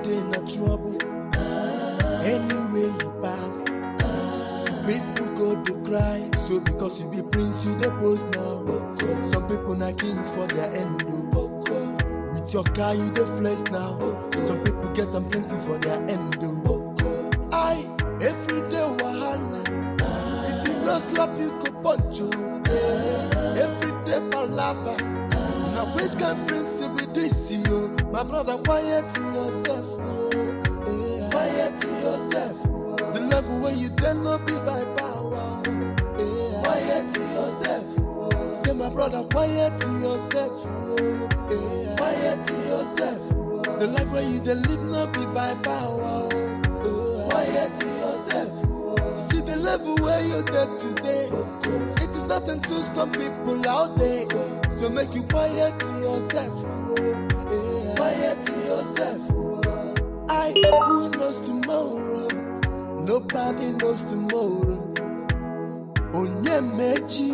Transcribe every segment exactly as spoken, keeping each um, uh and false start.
Say na trouble. Anywhere you pass, people go dey cry. So because you be prince, you dey pose now. Some people na king for their end o. With your car, you dey flex now. Some people get am plenty for their end o. I everyday wahala. If you no slap, you go punch o. Everyday palava. Na which kind prince be this o? My brother, quiet yourself o. Quiet yourself. The level where you dey no be by power. Quiet yourself. Say, my brother, quiet yourself. Quiet yourself. The life where you dey live no be by power. Quiet yourself. See the level where you dey today. It is nothing to some people out there. So make you quiet yourself. Quiet yourself. I who knows tomorrow? Nobody knows tomorrow. Onye mechi,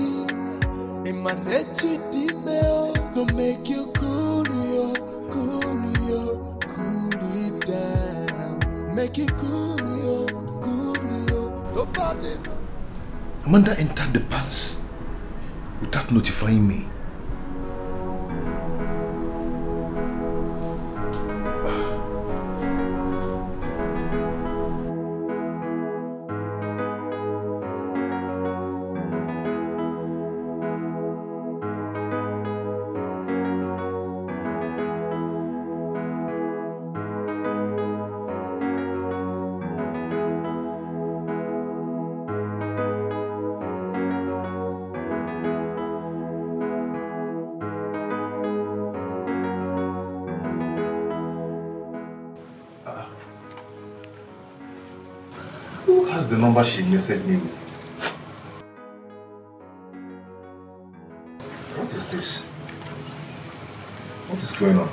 ịma na echi dị ime o. So make you cool yo, cool yo, cool it down. Make you cool yo, cool yo. Nobody. Amanda entered the palace without notifying me. Who has the number she messaged me with? What is this? What is going on?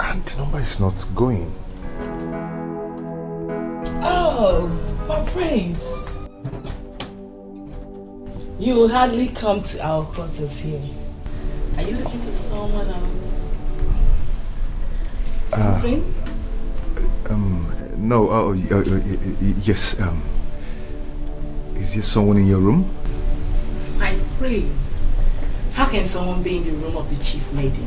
And the number is not going. Oh, my prince. You hardly come to our quarters here. Are you looking for someone or Uh, something? Um, no, uh, uh, uh, uh, uh, yes, um, is there someone in your room? My prince. How can someone be in the room of the chief maiden?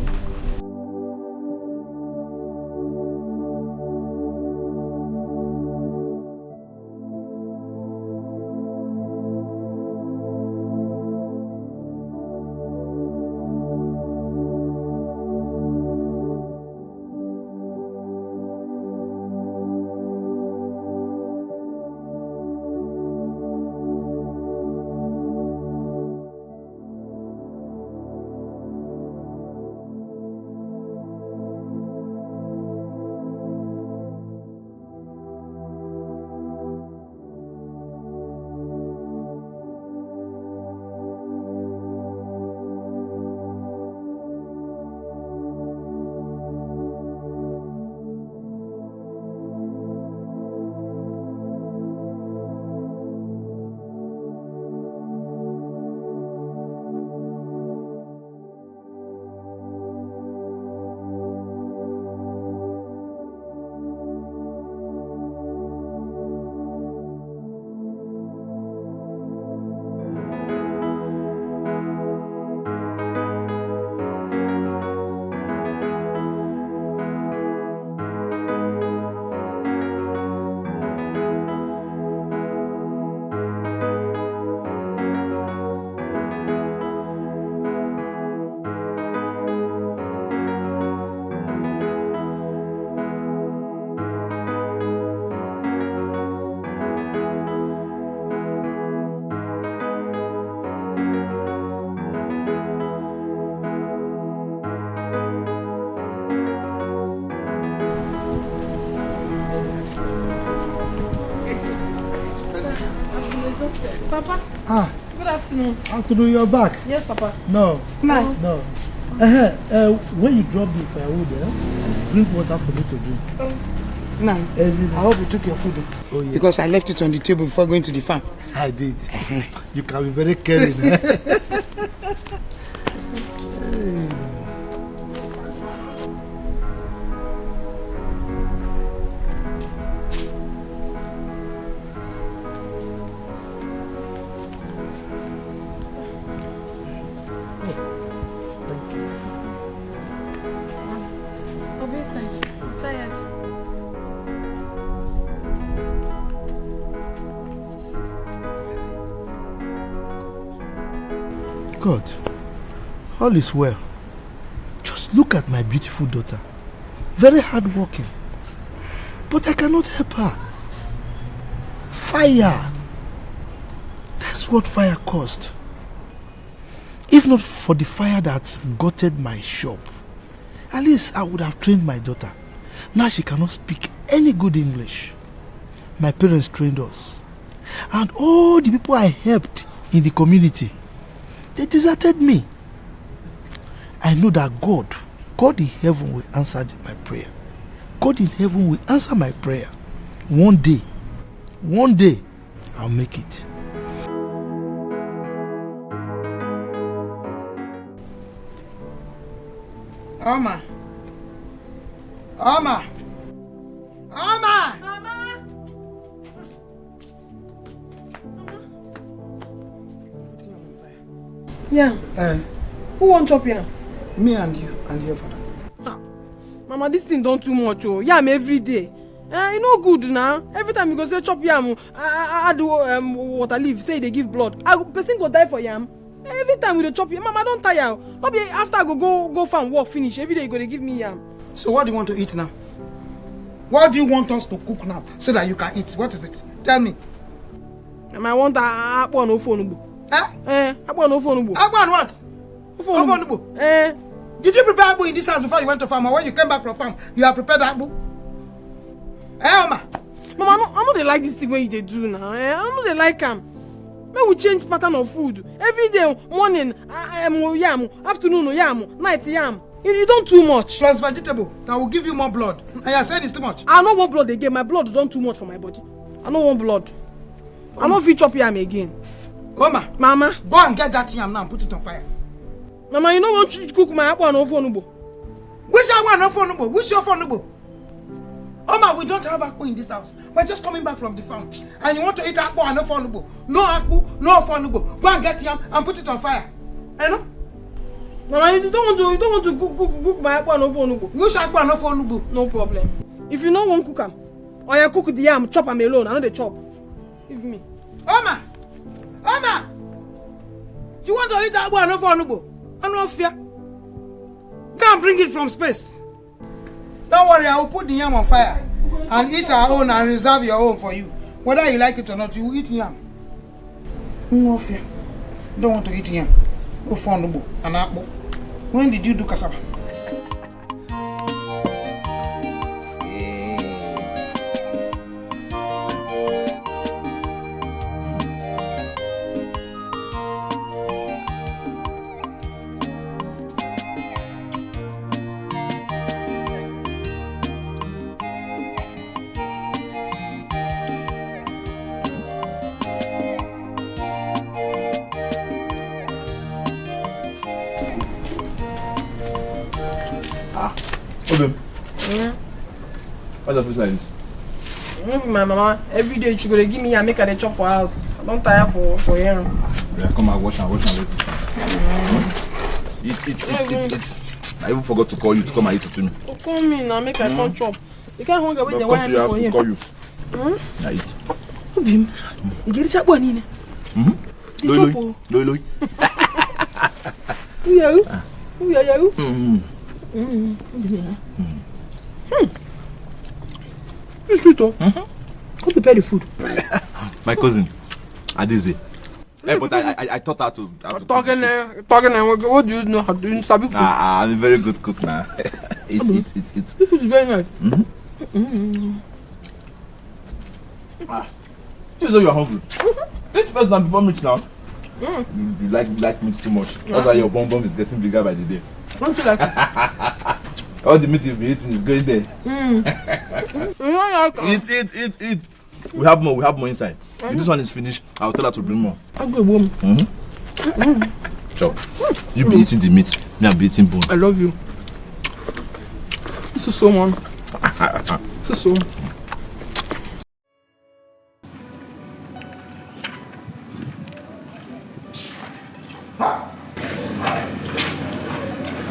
Papa. Ah. Good afternoon. Afternoon, you're back. Yes, Papa. No. Ma. No. Uh-huh. Uh, when you drop the firewood, eh, bring water for me to drink. Nah, Easy. I hope you took your food. Oh, yes. Because I left it on the table before going to the farm. I did. Uh-huh. You can be very caring. Eh? I'll be inside. I'm tired. God, all is well. Just look at my beautiful daughter. Very hardworking. But I cannot help her. Fire. That's what fire caused. If not for the fire that gutted my shop, at least I would have trained my daughter. Now she cannot speak any good English. My parents trained us. And all the people I helped in the community, they deserted me. I know that God, God in heaven will answer the- my prayer. God in heaven will answer my prayer. One day, one day, I'll make it. Oma. Oma. Oma. Mama. Put yam on fire. Yam. Eh, Who wan chop yam? Me and you and your father. Ah, Mama, this thing don too much o. Yam every day. Eh, e no good na. Every time you go say chop yam, a- a- add um, water leaf, say e dey give blood. I go- person go die for yam. Every time we dey chop yam, Mama, I don tire o. No be after I go go go farm work finish, every day you go dey give me yam. So what do you want to eat now? What do you want us to cook now so that you can eat? What is it? Tell me. Mama, I want a- a- akpu and ofe onugbu. Eh? Eh, akpu and ofe onugbu. Akpu and what? Ofe onugbu. Ofe onugbu? Eh. Did you prepare akpu in this house before you went to farm, or when you came back from farm, you have prepared akpu? Eh, Oma? Mama, I no, I no dey like this thing wey you dey do now. Eh? I no dey like am. Make we change pattern of food. Every day, morning, ah, em, yam, afternoon, yam, night, yam. You, you don too much. Plus vegetable that will give you more blood. And you are saying it's too much. I no want blood again. My blood don too much for my body. I no want blood. I no fit chop yam again. Oma, Mama. Go and get that yam now and put it on fire. Mama, you no wan ch- cook my akpu and ofe onugbu? Which akpu and ofe onugbu? Which ofe onugbu? Oma, we don't have akpu in this house. We're just coming back from the farm. And you want to eat akpu and ofe onugbu? No akpu, no ofe onugbu. Go and get yam and put it on fire. Eh, no? Mama, you don't want to, you don't want to cook, cook, cook my akpu and ofe onugbu? Which akpu and ofe onugbu? No problem. If you no wan cook am, oya cook the yam, chop am alone. I no dey chop. Give me. Oma! Oma! You want to eat akpu and ofe onugbu? Anu ofia. Go and bring it from space. Don't worry, I will put the yam on fire and eat our own and reserve your own for you. Whether you like it or not, you will eat yam. Anu ofia. Don't want to eat yam. Ofe onugbu and akpu. When did you do cassava? Ah, Obim. Mm. What's the food like this? No be my mama. Every day she go dey give me and make I dey chop for house. I don tire for for here. Yeah, come and wash and wash and wash. Eat, eat, eat, eat, eat. I even forgot to call you to come and eat it to me. Oh, call me now, make I come chop. The kind hunger wey dey wire me for here. Call you. Hmm? Na eat. Obim, you get this one in. Mm-hmm. Dey chop o. Loi, loi. Uyaru. Uyaru. Mm-hmm. Mm-hmm. Hmm. It's sweet o. Mm-hmm. Who prepare the food? My cousin, Adize. Eh, but I, I, I taught her to, how to cook the soup. Talking, uh, talking, uh, what, what do you know how to do? You sabi food? Ah, ah, I'm a very good cook now. It's, it's, it's, it's. This food is very nice. Mm-hmm. Mm-hmm. Ah. She say you are hungry. Mm-hmm. Eat first now before meat now. Mm. You, you like, like meat too much. That's why your bum bum is getting bigger by the day. Don't you like it? All the meat you've been eating is going there. Mm. You know that. Eat, eat, eat, eat. We have more, we have more inside. If this one is finished, I'll tell her to bring more. I'll go home. Mm-hmm. Sure. You be eating the meat, me, I'll be eating bone. I love you. This is so one. This is so.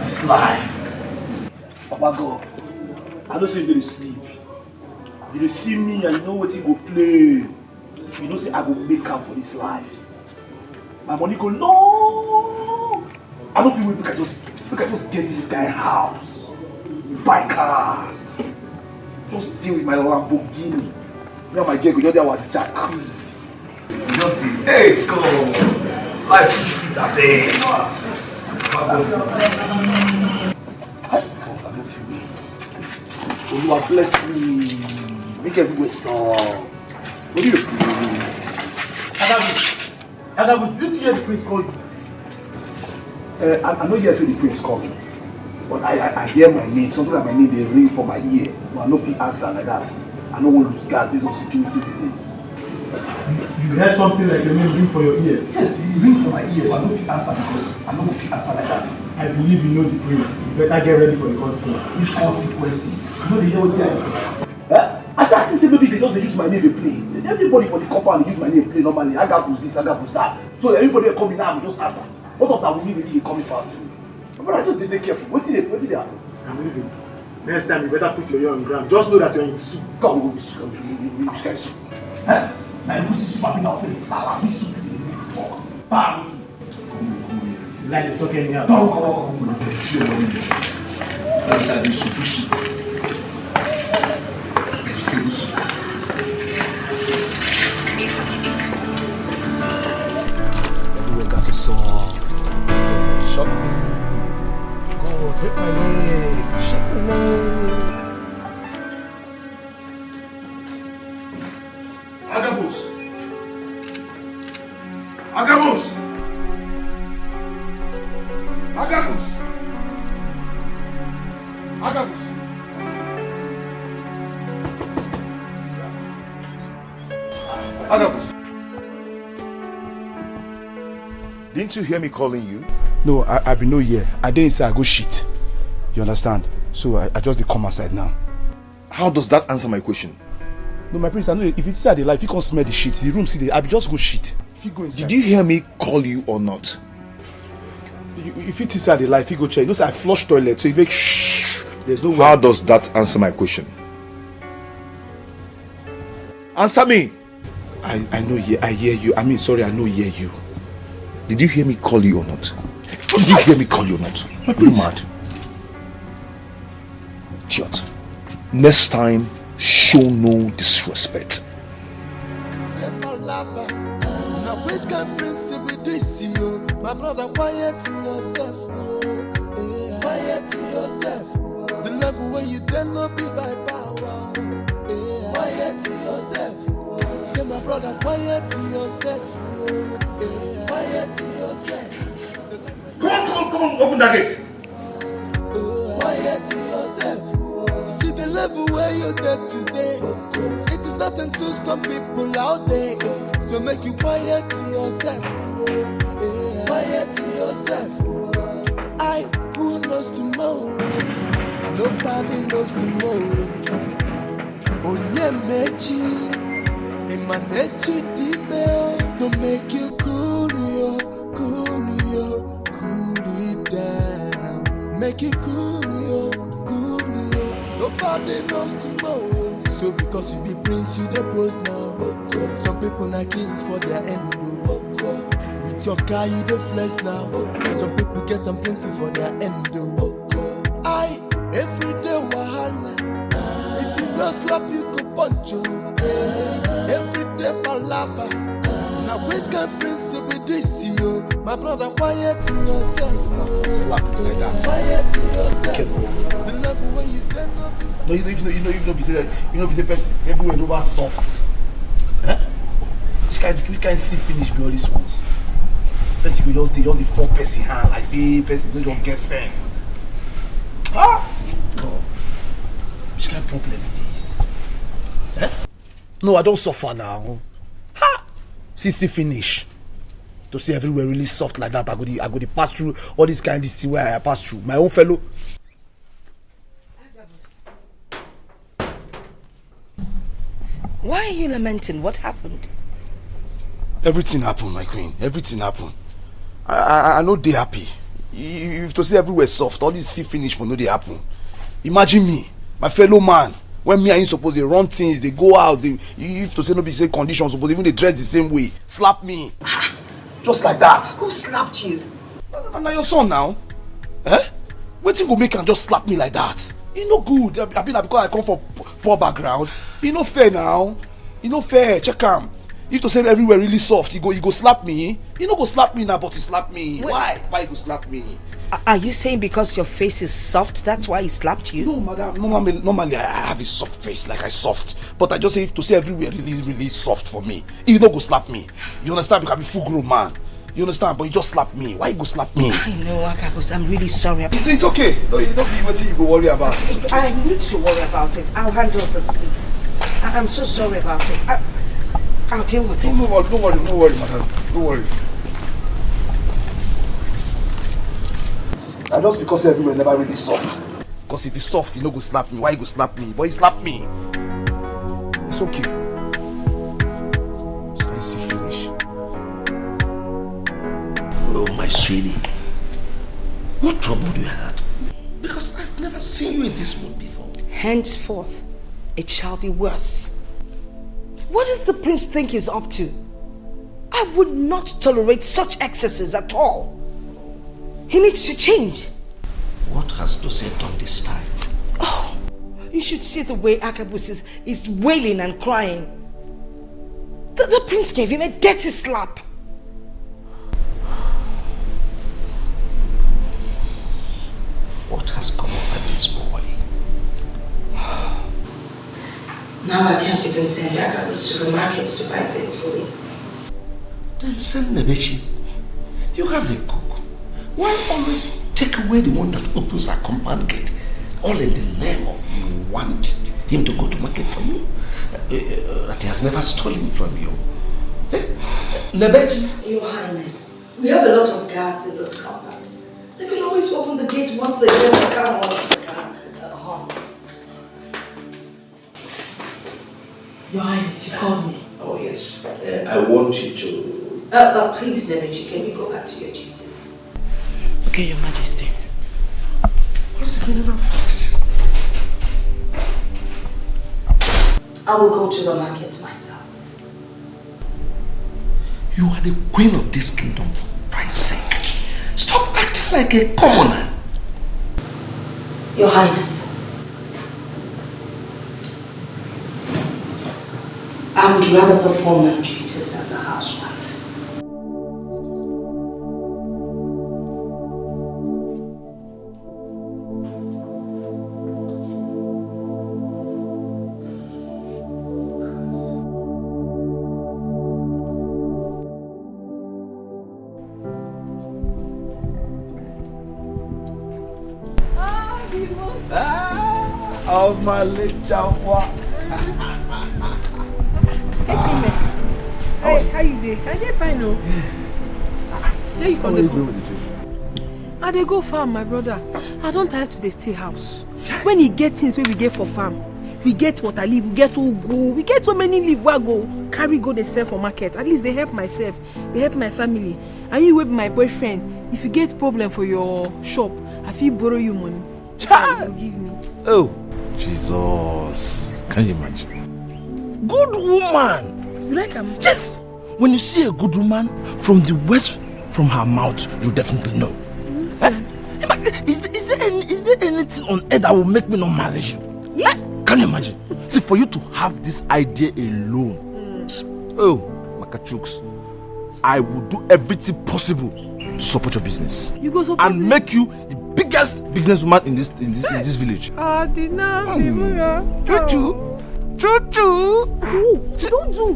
This life. Papa God, I know say you dey sleep. You dey see me and you know wetin go play. You know say I go make am for this life. My money go long. I no fit wait make I just make I just get this kind house, buy cars, just deal with my Lamborghini. Me and my girl go just dey our jacuzzi. We just dey, hey God, life too sweet abeg. Papa God bless me. Hi God, I no fit wait. Oluwa bless me, make everywhere soft. What do you do? Agabus, didn't you hear the prince call you? Uh, I, I no hear say the prince call me, but I, I, I hear my name. Something like my name dey ring for my ear, but I no fit answer like that. I no wan lose guard based on security reasons. You hear something like your name ring for your ear? Yes, e ring for my ear, but I no fit answer because I no go fit answer like that. I believe you know the prince. You better get ready for the consequence. Which consequences? You no dey hear wetin I Eh? I say, I think say maybe they just dey use my name dey play. Everybody for the compound dey use my name play normally. Agabus this, Agabus that. So everybody wey call me now, I go just answer. What of that we really dey call me fast? But I just dey dey careful. Wetin dey wetin dey happen? I'm leaving. Next time you better put your ear on ground. Just know that you're in soup. Come on, we soup. Which kind soup? Eh? Na you see soup abi na ofe nsala? This soup dey make talk. Power no soup. Like to talk anyhow. Don't come up. That's how you soup, soup. Vegetable soup. Everywhere got to solve. Shock me. God, hit my leg. Shake my leg. Agabus! Agabus! Agabus! Agabus! Agabus! Didn't you hear me calling you? No, I, I be no here. I dey inside, I go shit. You understand? So I, I just dey come outside now. How does that answer my question? No, my prince, I know if you say I dey lie, if you come smell the shit, the room see the, I be just go shit. If you go inside. Did you hear me call you or not? You, if you say I dey lie, if you go check. You know say I flush toilet, so you make shh. There's no way. How does that answer my question? Answer me. I, I know hear, I hear you. I mean, sorry, I no hear you. Did you hear me call you or not? Did you hear me call you or not? Are you mad? Idiot. Next time, show no disrespect. Now which kind prince be this, you? My brother, quiet yourself. Oh. Eh, quiet yourself. The level where you dey no be by power. Eh, quiet yourself. Say, my brother, quiet yourself. Eh, quiet yourself. Come on, come on, come on, open that gate. Quiet yourself. See the level where you dey today. It is nothing to some people out there. So make you quiet yourself. Quiet yourself. I, who knows tomorrow? Nobody knows tomorrow. Onye mechi, Imanechi dime, to make you cool yo, cool yo, cool it down. Make you cool yo, cool yo. Nobody knows tomorrow. So because you be prince, you dey pose now. Some people na king for their end, oh. With your car, you dey flex now. Some people get am plenty for their end, oh. I, everyday wahala. If you no slap, you go punch, oh. Everyday palava. Now which kind prince be this, you? My brother, quiet yourself. Slap me like that. Quiet yourself. Careful. The level where you dey no be. No, you know, you know, you know, you know, be say, you know, be say person, say everywhere over soft. Eh? Which kind, which kind see finish be all these ones? Person go just dey, just dey fall person hand. I say person no just get sense. Kind problem it is. Eh? No, I don't suffer now. Ha! See, see finish. To see everywhere really soft like that, I go dey, I go dey pass through all this kind this thing where I pass through. My own fellow. Why are you lamenting? What happened? Everything happened, my queen. Everything happened. I I, I no dey happy. If to say everywhere soft, all this see finish for no dey happen. Imagine me, my fellow man. When me and you suppose dey run things, dey go out, dey, if to say no be say conditions suppose even dey dress the same way, slap me. Just like that. Who slapped you? Na na your son now. Eh? Wetin go make am just slap me like that? E no good. Abi na because I come from poor background? E no fair now. E no fair. Check am. If to say everywhere really soft, e go e go slap me. E no go slap me now, but e slap me. Why? Why e go slap me? Are you saying because your face is soft, that's why he slapped you? No, madam. Normally, normally I have a soft face, like I soft. But I just say if to say everywhere really, really soft for me, e no go slap me. You understand? Because I be full grown man. You understand? But you just slap me. Why you go slap me? I know, Akabus. I'm really sorry. It's, it's okay. No, you don't be what you go worry about. It's okay. I need to worry about it. I'll handle this, please. I, I'm so sorry about it. I, I'll deal with it. No, no worry, no worry, no worry, madam. No worry. I just because everywhere never really soft. Because if you soft, you no go slap me. Why you go slap me? But you slap me. It's okay. It's I see finish. Oh, my sweetie. What trouble do you have? Because I've never seen you in this mood before. Henceforth, it shall be worse. What does the prince think he's up to? I would not tolerate such excesses at all. He needs to change. What has Dose done this time? Oh, you should see the way Akabus is, is wailing and crying. The, the prince gave him a dirty slap. What has come over this boy? Now I can't even send Akabus to the market to buy things for me. Then send Nebechi. You have a cook. Why always take away the one that opens a compound gate? All in the name of you want him to go to market for you? Uh, uh, that he has never stolen from you. Eh? Nebechi? Your Highness, we have a lot of guards in this compound. They can always open the gate once they hear the car horn. Uh, horn. Your Highness, you called me. Oh, yes. Uh, I want you to. Uh, uh, please, Nemeji, can you go back to your duties? Okay, Your Majesty. What's the meaning of that? I will go to the market myself. You are the queen of this kingdom for Christ's sake. Stop acting like a commoner. Your Highness, I would rather perform my duties as a housewife. Ah, of my late Jawa. Hey, how you dey? I dey fine o. Where you from dey come? I dey go farm, my brother. I don tire to dey stay house. When e get things wey we get for farm, we get water leaf, we get ugu, we get so many leaf wey I go carry go dey sell for market. At least dey help myself, dey help my family. And you wey be my boyfriend, if you get problem for your shop, I fit borrow you money. Chai! You give me. Oh, Jesus. Can you imagine? Good woman. You like am? Yes. When you see a good woman from the west, from her mouth, you definitely know. Eh? Is there, is, there any, is there anything on earth that will make me not marry you? Yeah. Eh? Can you imagine? See, for you to have this idea alone, mm. Oh, Makachooks, I will do everything possible to support your business. You go support and me? Make you the biggest businesswoman in this in this in this village. Ah, Dina, mm. Choo choo, choo choo. Ooh, don't do.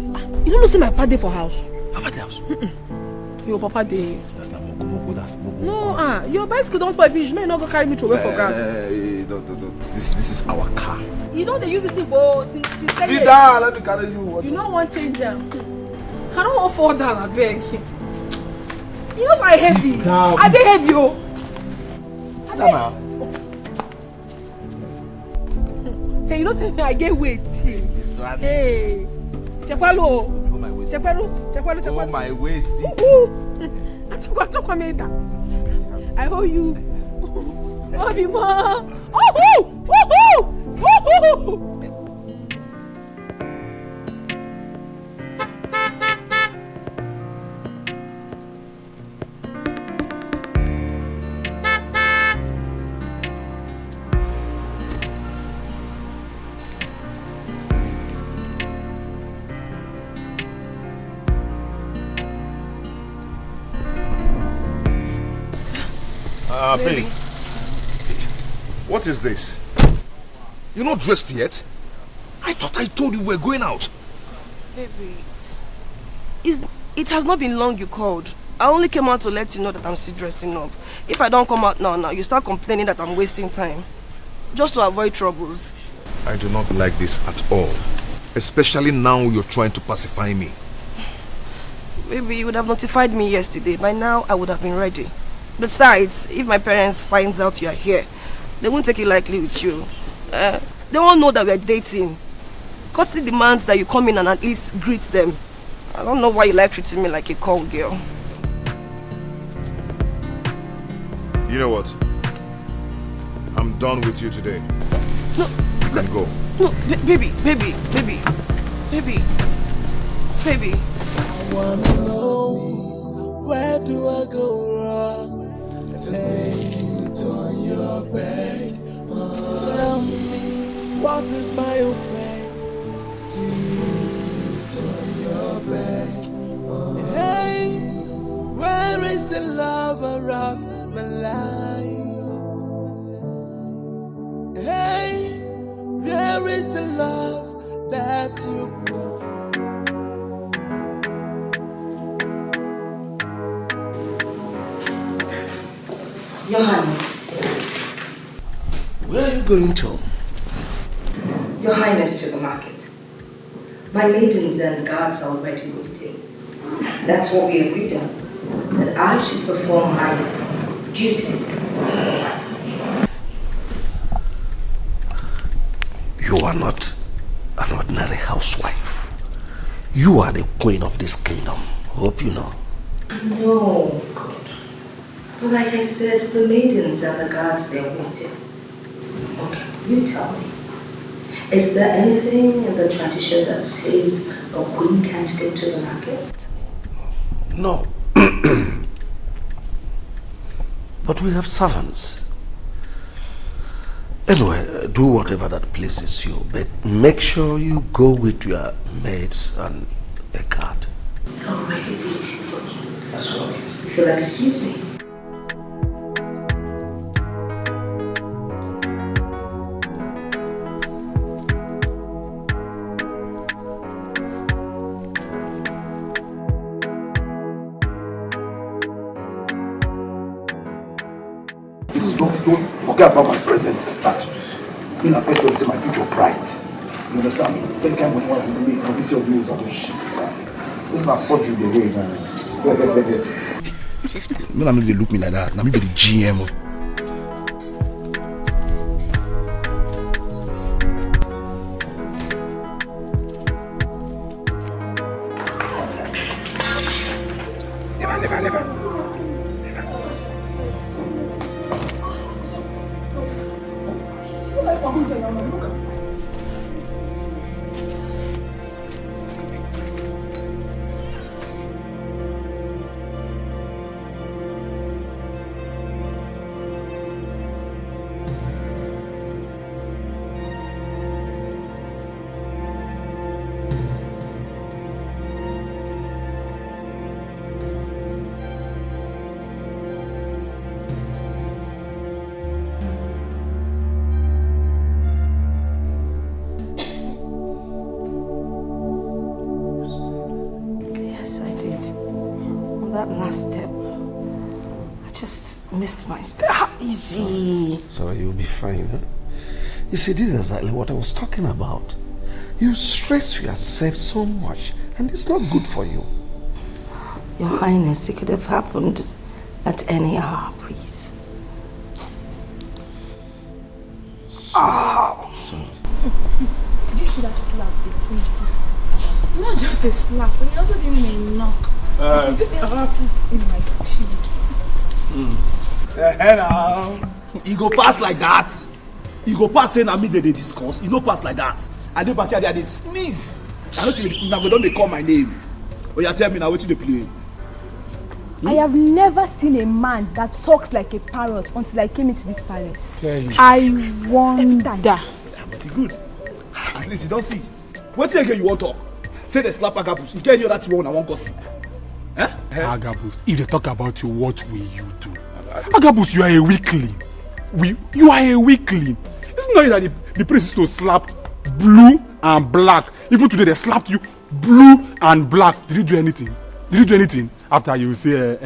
You don't know say my papa dey for house. Papa dey house. Mm-mm. Your papa dey. That's not moko moko. That's moko. No, ah, your bicycle don't spoil finish. May you not go carry me to away for ground. Eh, This, this is our car. You know they use this thing for since, since ten Sit years. Down, let me carry you. You know one change am. I don't want fall down, I beg. You know say I heavy. Sit down. I dey heavy o. Sit down now. Hey, you know say I get weight. Hey, Chekwalo. Oh my waist. Chekwalo, Chekwalo, Chekwalo. Oh my waist. Ooh, ooh. Achokwa, Achokwa, me da. I owe you. Obi mo. Ooh, ooh, ooh, ooh, ooh. Uh, babe, what is this? You're not dressed yet? I thought I told you we're going out. Baby, it's, it has not been long you called. I only came out to let you know that I'm still dressing up. If I don't come out now, now you start complaining that I'm wasting time. Just to avoid troubles. I do not like this at all. Especially now you're trying to pacify me. Baby, you would have notified me yesterday. By now, I would have been ready. Besides, if my parents finds out you are here, they won't take it lightly with you. Uh, they won't know that we're dating. Courtesy demands that you come in and at least greet them. I don't know why you like treating me like a call girl. You know what? I'm done with you today. No. You can go. No, baby, baby, baby, baby, baby. I wanna know, where do I go wrong? Lay it on your bed. Tell me, what is my offense? Hey, where is the lover of my life? Hey, where is the love that you brought? Your Highness. Where are you going to? Your Highness, to the market. My maidens and guards are already waiting. That's what we agreed on, that I should perform my duties as a wife. You are not an ordinary housewife. You are the queen of this kingdom. Hope you know. No, God. But like I said, the maidens and the guards, they're waiting. Okay, you tell me. Is there anything in the tradition that says a queen can't go to the market? No. But we have servants. Anyway, do whatever that pleases you, but make sure you go with your maids and a guard. They're already waiting for me. That's all. If you'll excuse me. Don't, don't forget about my present status. Me na person wey be say my future bright. You understand me? Any kind money wey I go make, I go see your bills, I go shit. This na surgery dey wey na. Me na no dey look me like that. Na me be the G M of Yes, I did. On that last step, I just missed my step. Ah, easy. Sorry, you'll be fine, huh? You see, this is exactly what I was talking about. You stress yourself so much, and it's not good for you. Your Highness, it could have happened at any hour, please. Oh. This should have slapped the priest. Not just a slap, but he also gave me a knock. Uh, this hurts in my spirit. Mm. Uh, now, he go pass like that. He go pass say na me dey dey discuss. He no pass like that. I dey back here, I dey sneeze. I no see una go don dey call my name. Oya, tell me now wetin dey play. I have never seen a man that talks like a parrot until I came into this palace. Tell you. I wonder. But e good. At least you don see. Wetin again you wan talk? Say dem slap Agabus. You get any other thing wey una wan gossip? Eh? Agabus, if they talk about you, what will you do? Agabus, you are a weakling. We, you are a weakling. It's not that the, the prince used to slap blue and black. Even today, they slapped you blue and black. Did you do anything? Did you do anything? After you say uh,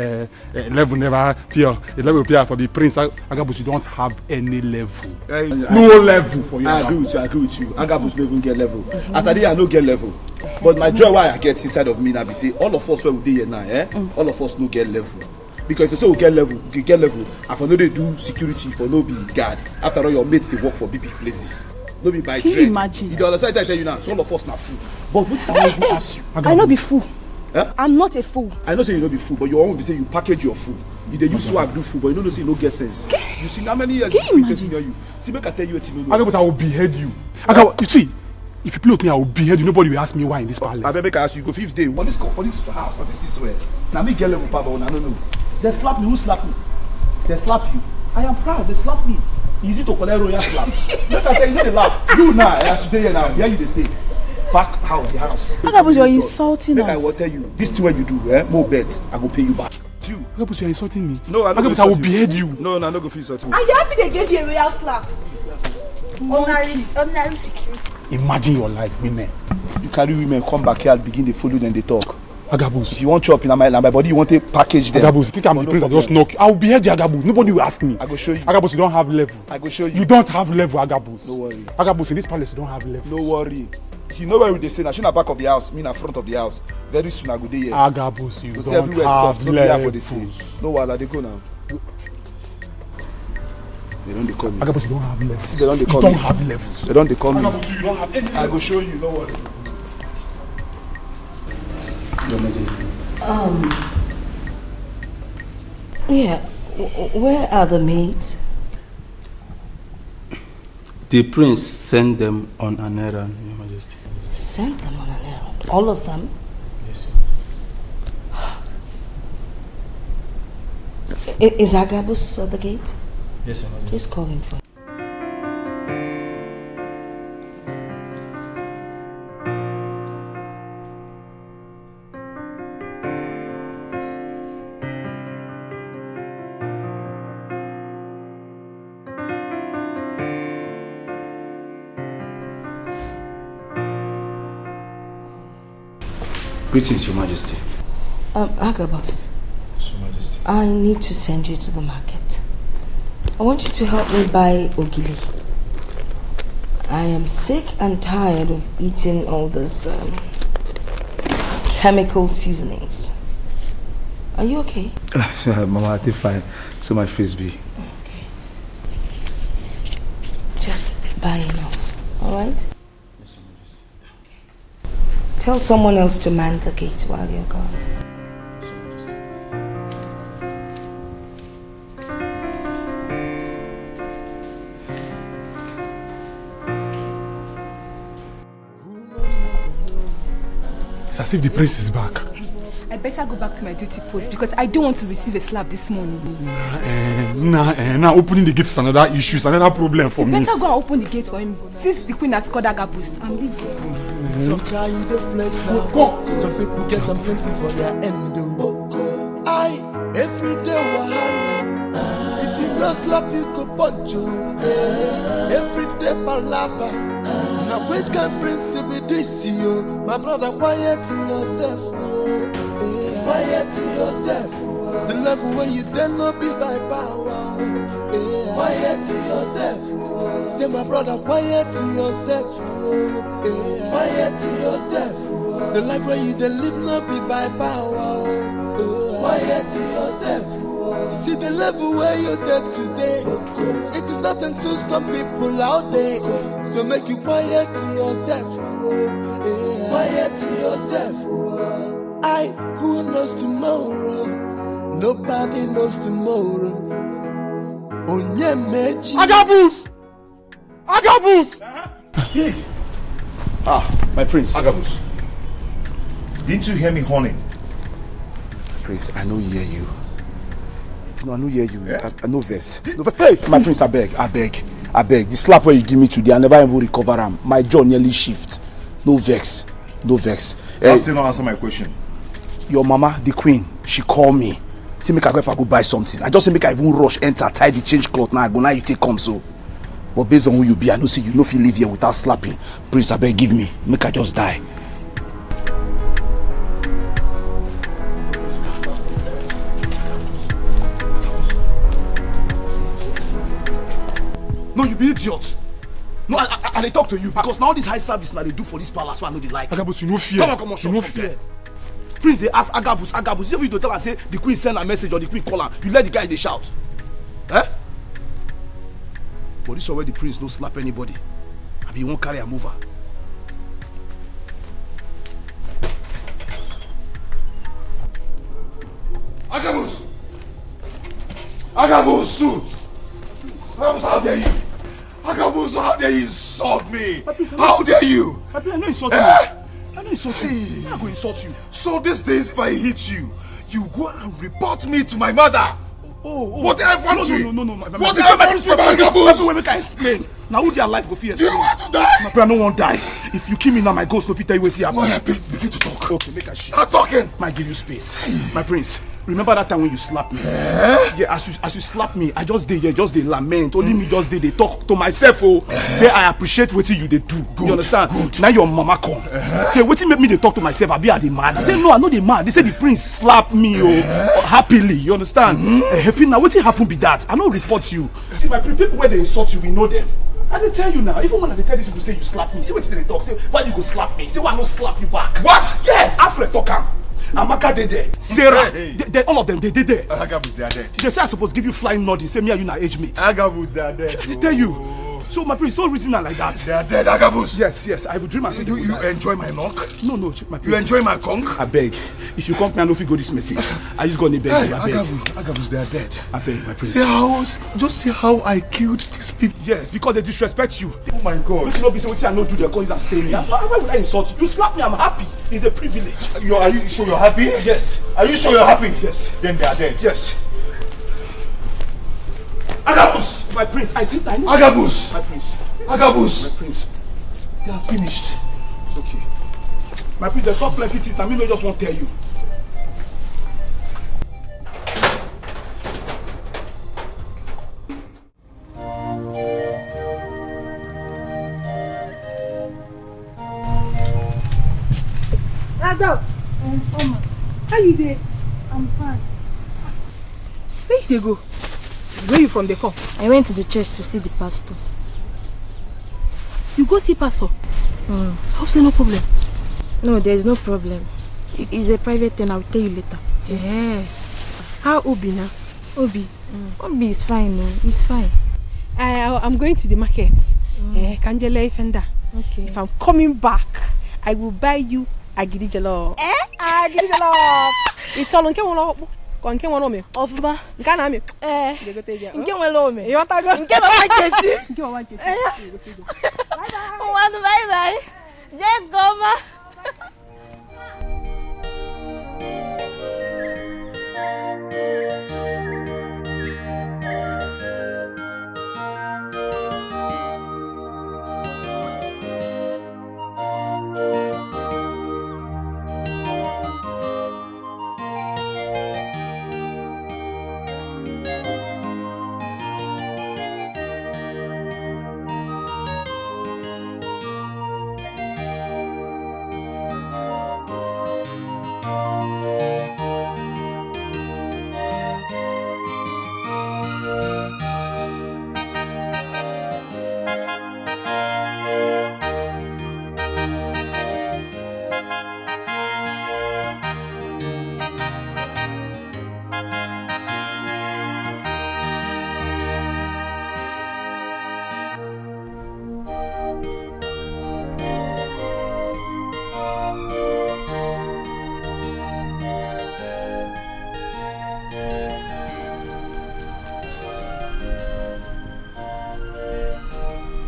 uh, uh, level never fear, the level fear for the prince. Agabus, you don't have any level. Eh, No level for you. I agree with you. I agree with you. Agabus no even get level. As I dey, I no get level. But my joy why I get inside of me now be say all of us wey we dey here now, eh? All of us no get level. Because if you say we get level, we get level. I for no dey do security, for no be guard. After all, your mates dey work for big big places. No be by Can you trade. Imagine? You dey understand? I tell you now, so all of us na fool. But wetin I wan even ask you? I no be fool. Eh? I'm not a fool. I know say you no be fool, but your own be say you package your fool. You dey use swag do fool, but you no know say you no get sense. You see how many years Can you this person imagine? Hear you? See, make I tell you wetin you no know. Agabus, I will behead you. Agabus, you see, if you play with me, I will behead you. Nobody will ask me why in this palace. Abeg, make I ask you, you go fit dey for this co- for this house, for this is where. Na me get level power, una no know. Dem slap me, who slap me? Dem slap you. I am proud, dem slap me. Easy to collect royal slap. Make I tell you, no dey laugh. You now, eh, as you dey here now, where you dey stay? Back house, the house. Agabus, you're insulting Make I us. wan tell you, this thing wey you do, eh, mo bet, I go pay you back. You. Agabus, you're insulting me. No, I no go Agabus, I will insult you. behead you. No, no, I no go fit insult you. And you happy they gave you a royal slap? Ordinary, ordinary security. Imagine your life, women. You carry women come backyard, begin dey follow dem dey talk. Agabus. If you wan chop, na my na my body you wan take package dem. Agabus, you think I'm the prince that just knock you? I will behead you, Agabus. Nobody will ask me. I go show you. Agabus, you don't have level. I go show you. You don't have level, Agabus. No worry. Agabus, in this palace, you don't have level. No worry. You know where we dey stay now. She na back of the house, me na front of the house. Very soon I go dey here. Agabus, you Go see don't everywhere have soft. No be here for this levels. place. No wahala, dey go now. They don dey call me. Agabus, you don't have levels. See, they don dey You call don't me. Have levels. They don dey call me. Agabus, you don't have any I go show you. No worry. Your Majesty. Um. Yeah. W- w- where are the maids? The prince sent them on an errand, Your Majesty. Sent them on an errand. All of them? Yes, I- Is Agabus at the gate? Yes, Your Majesty. Please call him for me. Greetings, Your Majesty. Um, Agabus, Your Majesty. I need to send you to the market. I want you to help me buy ogili. I am sick and tired of eating all this um, chemical seasonings. Are you okay? Mama, I dey fine. So my face be. Okay. Just buy enough, all right? Tell someone else to man the gate while you're gone. It's as if the prince is back. I better go back to my duty post because I don't want to receive a slap this morning. Eh, nah, eh, now opening the gate is another issue, it's another problem for You me. Better go and open the gate for him since the queen has called Agabus. I'm leaving. Some child dey flex now. Some people get them plenty for their end. Oh. I every day wahala. If you no slap, you go punch you. Every day palava. Now which kind prince be this you? My brother, quiet yourself. Quiet yourself. The level where you then no be by power. Quiet yourself. Say My brother, quiet yourself, oh, yeah. Quiet yourself, oh. The life where you dey live no be by power, oh, oh. Quiet yourself, oh. See the level where you dey today. It is nothing to some people out there. So make you quiet yourself, oh, yeah. Quiet yourself, oh. I, who knows tomorrow? Nobody knows tomorrow. Onyemechi. Agabus! Agabus! Ah, my prince. Agabus, didn't you hear me horning? Prince, I no hear you. No, I no hear you. Yeah? I, I no vex. No vex. Hey, my prince, I beg, I beg, I beg. The slap where you give me today, I never even recover am. My jaw nearly shift. No vex, no vex. Hey, still not answer my question. Your mama, the queen, she call me. Say make I go, I go buy something. I just say make I even rush enter, tie the change cloth now. I go now, you take come so. But based on who you be, I know say you no fit live here without slapping. Prince, I beg, give me. Make I just die. No, you be idiot. No, I, I, I dey talk to you because now all this high service now they do for this palace, why I no dey like. Agabus, you no fear. Come on, come on, you no fear. Prince, they ask Agabus, Agabus. You need to tell her say the queen send a message or the queen call her. You let the guy they shout. Eh? But this is where the prince no slap anybody. I be won't carry him over. Agabus! Agabus! Agabus, how dare you? Agabus, how dare you insult me? How dare you? Papi, I no insult you. Eh? I no insult you. Hey. I go insult you. So these days, if I hit you, you go and report me to my mother. Oh, oh. What effrontery? No, no, no, no, no. What effrontery, Agabus? Papi, wait, make I explain. Now who their life go fear? Do you want to die? My brother, no one die. If you kill me now, my ghost no fit tell you wetin happen. Well, be-, begin to talk. Okay, make I shit. Start talking. Might give you space. My prince, remember that time when you slapped me? Eh? Yeah, as you, as you slap me, I just dey here, just dey lament. Only me just dey, dey talk to myself, oh. Eh? Say I appreciate wetin you dey do. Good, you understand? Good. Now your mama come. Eh? Say wetin make me dey talk to myself? I be I dey mad. Say no, I no dey mad. They say the prince slap me, oh, happily. You understand? Mm-hmm. Eh, Hefina, wetin happen be that? I no report you. See, my pre-, people where they insult you, we know them. I dey tell you now, even when I dey tell these people say you slap me, see what they talk. Say, why you go slap me? Say, why I no slap you back? What? Yes, Alfred talk am. Amaka dey there. Sarah, hey, hey, they, they, all of them, they dey there. Agabus, they are dead. They say I suppose give you flying nod. Say me and you na age mate. Agabus, they are dead. I dey tell you. Oh. So my prince, don't reason am like that. They are dead, Agabus. Yes, yes, I will dream and say you, you enjoy my knock? No, no, my prince. You enjoy my conk? I beg. If you come, me, I no fit go this message. I just gonna beg you, I beg. Agabus, Agabus, they are dead. I beg, my prince. See how, just see how I killed these people. Yes, because they disrespect you. Oh my God. Make you no be say wetin I no do, they call you and stay me. Why, why would I insult you? You slap me, I'm happy. It's a privilege. You, are you sure you're happy? Yes. Are you sure you're happy? Yes. Then they are dead. Yes. Agabus! My prince, I said I know. Agabus! My prince. Agabus! My prince. They are finished. It's okay. My prince, they talk plenty things. Now me no just want tell you. Ada, um, Oma, how you dey? I'm fine. Where you dey go? Where you from dey come? I went to the church to see the pastor. You go see pastor? Mm. Hope say no problem. No, there is no problem. It is a private thing. I'll tell you later. Yeah. How Obi now? Obi. Mm. Obi is fine, no, it's fine. I, I, I'm going to the market. Mm. Eh, Kanjele Fenda. Okay. If I'm coming back, I will buy you agidi jollof. Eh? Agidi jollof. Ị chọrọ nke nwere ọkpụ? Ka nke nwere ụmị? Ọfụma. Nke a na-amị? Eh. Ị ga-egote ya, nke nwere ụmị. Ị ghọtago? Nke nwere nkechi. Nke nwere nkechi. Eh. Ị ga-egote ya. Bye bye. Ụwa nụ, bye bye. Jee nke ọma.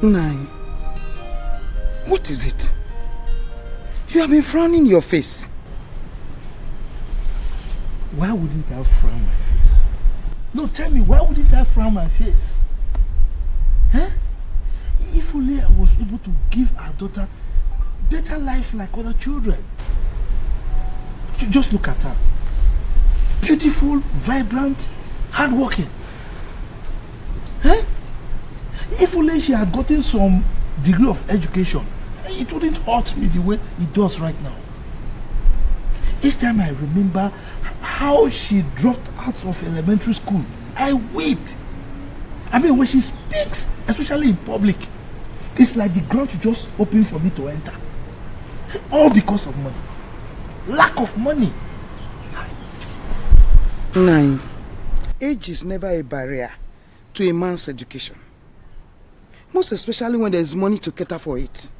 Nine. What is it? You have been frowning your face. Why wouldn't I frown my face? No, tell me, why wouldn't I frown my face? Huh? If only I was able to give our daughter better life like other children. Ju- Just look at her. Beautiful, vibrant, hardworking. Eh? If only she had gotten some degree of education, it wouldn't hurt me the way it does right now. Each time I remember how she dropped out of elementary school, I weep. I mean, when she speaks, especially in public, it's like the ground should just open for me to enter. All because of money. Lack of money. Nine. Age is never a barrier to a man's education. Most especially when there is money to cater for it.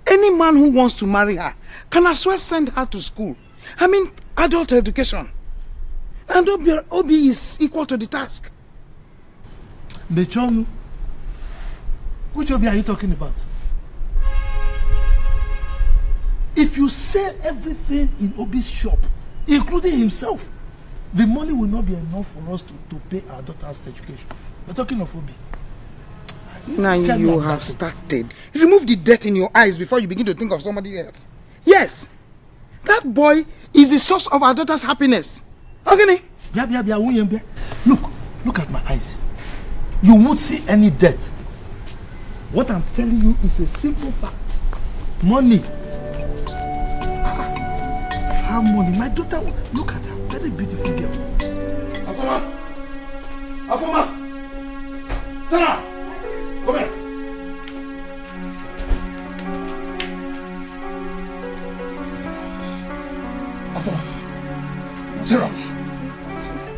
Any man who wants to marry her can as well send her to school. I mean, adult education. And Obi, Obi is equal to the task. Mechie ọnụ, which Obi are you talking about? If you sell everything in Obi's shop, including himself, the money will not be enough for us to, to pay our daughter's education. We're talking of Obi. Now Tell me you about have it. started. Remove the dirt in your eyes before you begin to think of somebody else. Yes, that boy is the source of our daughter's happiness. Okay? Bịa, bịa, bịa, nwunye m, bịa. Look, look at my eyes. You won't see any dirt. What I'm telling you is a simple fact. Money. Ah, if I have money, my daughter, look at her, very beautiful girl. Afoma! Afoma! Sarah! Come here! Afoma! Sarah!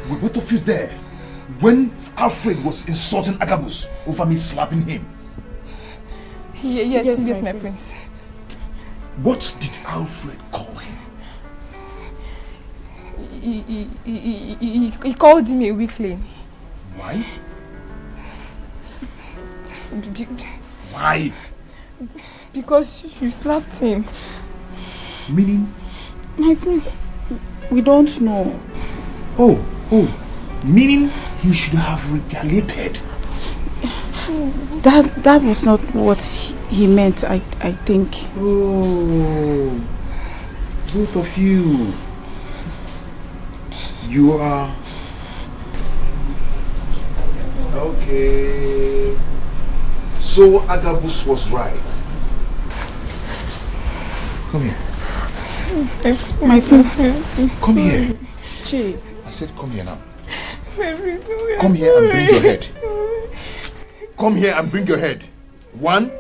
Were both of you there when Alfred was insulting Agabus over me slapping him? Ye- yes, Yes, yes, my my prince. What did Alfred call him? He, he, he, he, he, he called him a weakling. Why? Be- Why? Because you slapped him. Meaning? My prince, we don't know. Oh, oh. Meaning he should have retaliated. That that was not what he meant, I I think. Oh, both of you. You are okay. So Agabus was right. Come here. My prince. Come here. Chi. I said, come here now. Come here and bring your head. Come here and bring your head. One.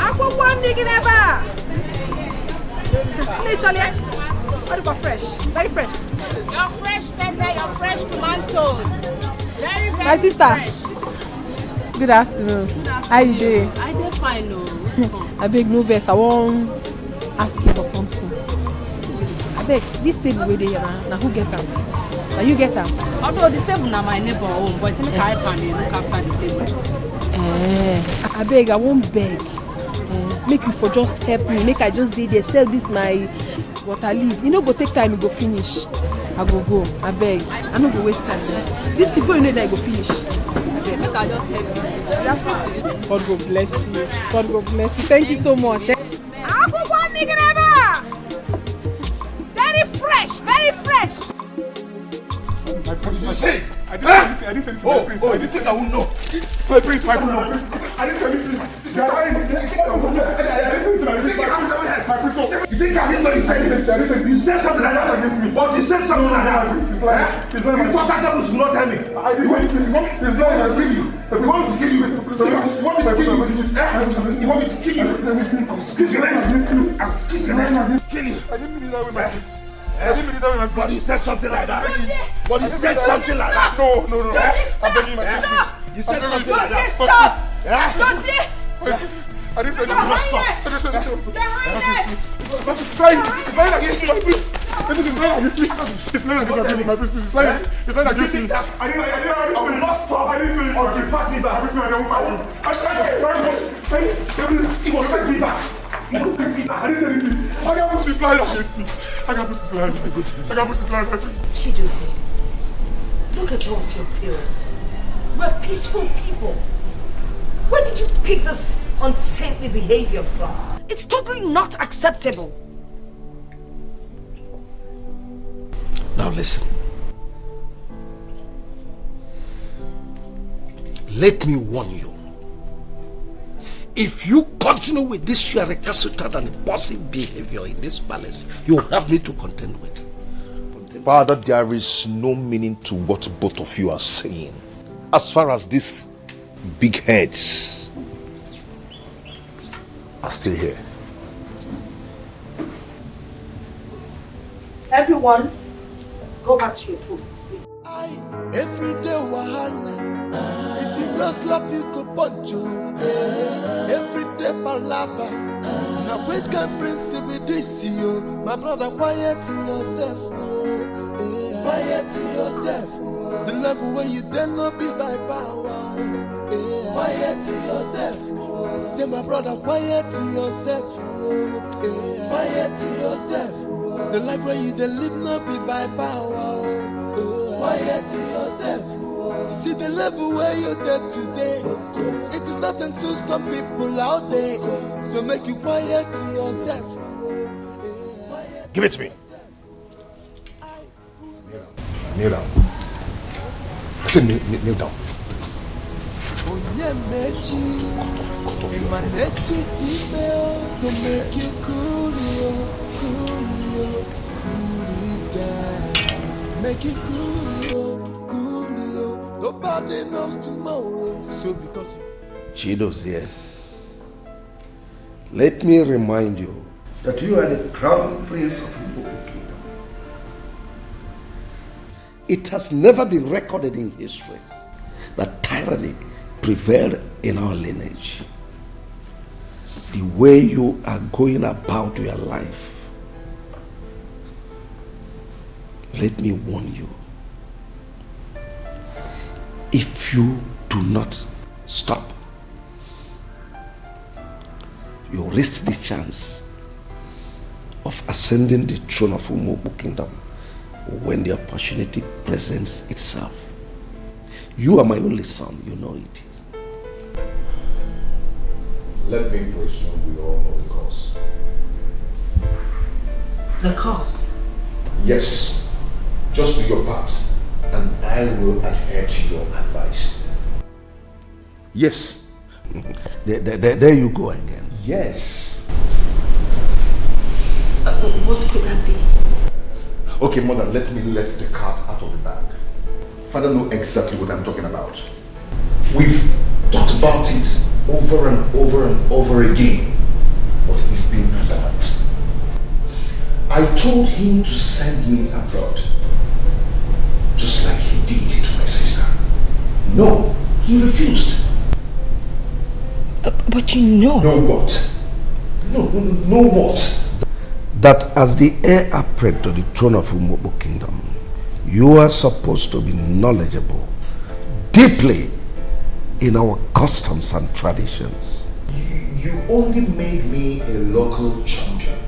Akwụkwọ nri gị n'ebe a. Ndị chọrọ ya. Ọ dịkwa fresh, very fresh. Your fresh pepper, your fresh tomatoes. Very, very My sister. Fresh. Good afternoon. How you dey? I dey fine o. Abeg, no vex, I wan ask you for something. Abeg, this table wey dey here na, na who get am? Na you get am? Although the table na my neighbor own, but still make I help am dey look after the table. Eh, abeg, I wan beg. Eh, make you for just help me, make I just dey there sell this my water leaf. E no go take time, e go finish. I go go, abeg. I no go waste time. This thing, before you know it, e go finish. Abeg, make I just help you. You are free to. God go bless you. God go bless you. Thank you so much. Eh? Akwụkwọ nri gị n'ebe a. Very fresh, very fresh. My prince. You say? I didn't say anything. I didn't say anything. Oh, oh, you think I won't know? My prince, my prince. I didn't say anything. You are lying. I didn't say anything. My prince, my prince. You think I didn't know you said anything? I didn't say. You said something like that against me. But you said something like that. It's like, eh? It's like you thought that was not tell me. I didn't say anything. You want me, it's not like I kill you. You want me to kill you? You want me to kill you? Eh? You want me to kill you? Excuse me. Excuse me. Kill you. I didn't mean it that way, my prince. Eh? But you said something like that. But you said something like that. No, no, no. Josie, stop. I'm begging my prince. You said something like that. Josie, stop. Eh? Josie. I didn't say anything. Highness! I didn't say anything. Your Highness! It's lying. It's lying against me, my priest. It's lying against me, my priest. It's lying against me, my priest. It's lying. It's lying against me. I didn't, I didn't, I didn't, I will not stop. I didn't say anything. Until you fight me back. I didn't say anything. I didn't say anything. I can't put this lie against me. I can't put this lie. I can't put this lie. Chidozie, look at us, your parents. We're peaceful people. Where did you pick this unsaintly behavior from? It's totally not acceptable. Now listen. Let me warn you. If you continue with this your recalcitrant and impulsive behavior in this palace, you have me to contend with. Father, there is no meaning to what both of you are saying. As far as these big heads are still here. Everyone, go back to your posts. I everyday wahala. If you no slap, you go punch you. Eh, everyday palava. Now which kind prince be this you? My brother, quiet yourself. Oh. Eh, quiet yourself. Oh. The level where you then no be by power. Eh, quiet yourself. Oh. Say, my brother, quiet yourself. Oh. Eh, quiet yourself. The life where you dey live no be by power. Oh. Quiet yourself. See the level where you dey today. It is nothing to some people out there. So make you quiet yourself. Give it to me. Kneel down. I said kneel, kneel, kneel down. Onyemechi, Cut off, cut off your Imanechi Dime, go make you cool, yo, cool, yo, cool it down. Make you cool, yo, cool, yo. Nobody knows tomorrow, so because Chidozie, let me remind you that you are the crown prince of Igbo kingdom. It has never been recorded in history that tyranny prevailed in our lineage. The way you are going about your life, let me warn you. If you do not stop, you risk the chance of ascending the throne of Umuopu kingdom when the opportunity presents itself. You are my only son, you know it. Let me presume we all know the cause. The cause? Yes. Just do your part, and I will adhere to your advice. Yes. There, there, there, there you go again. Yes. Uh, what could that be? Okay, mother, let me let the cat out of the bag. Father know exactly what I'm talking about. We've talked about it over and over and over again, but he's been adamant. I told him to send me abroad, just like he did to my sister. No, he refused. Uh, but you know. Know what? No, no, no, know what? That as the heir apparent to the throne of Umuopu kingdom, you are supposed to be knowledgeable, deeply in our customs and traditions. You, you only made me a local champion.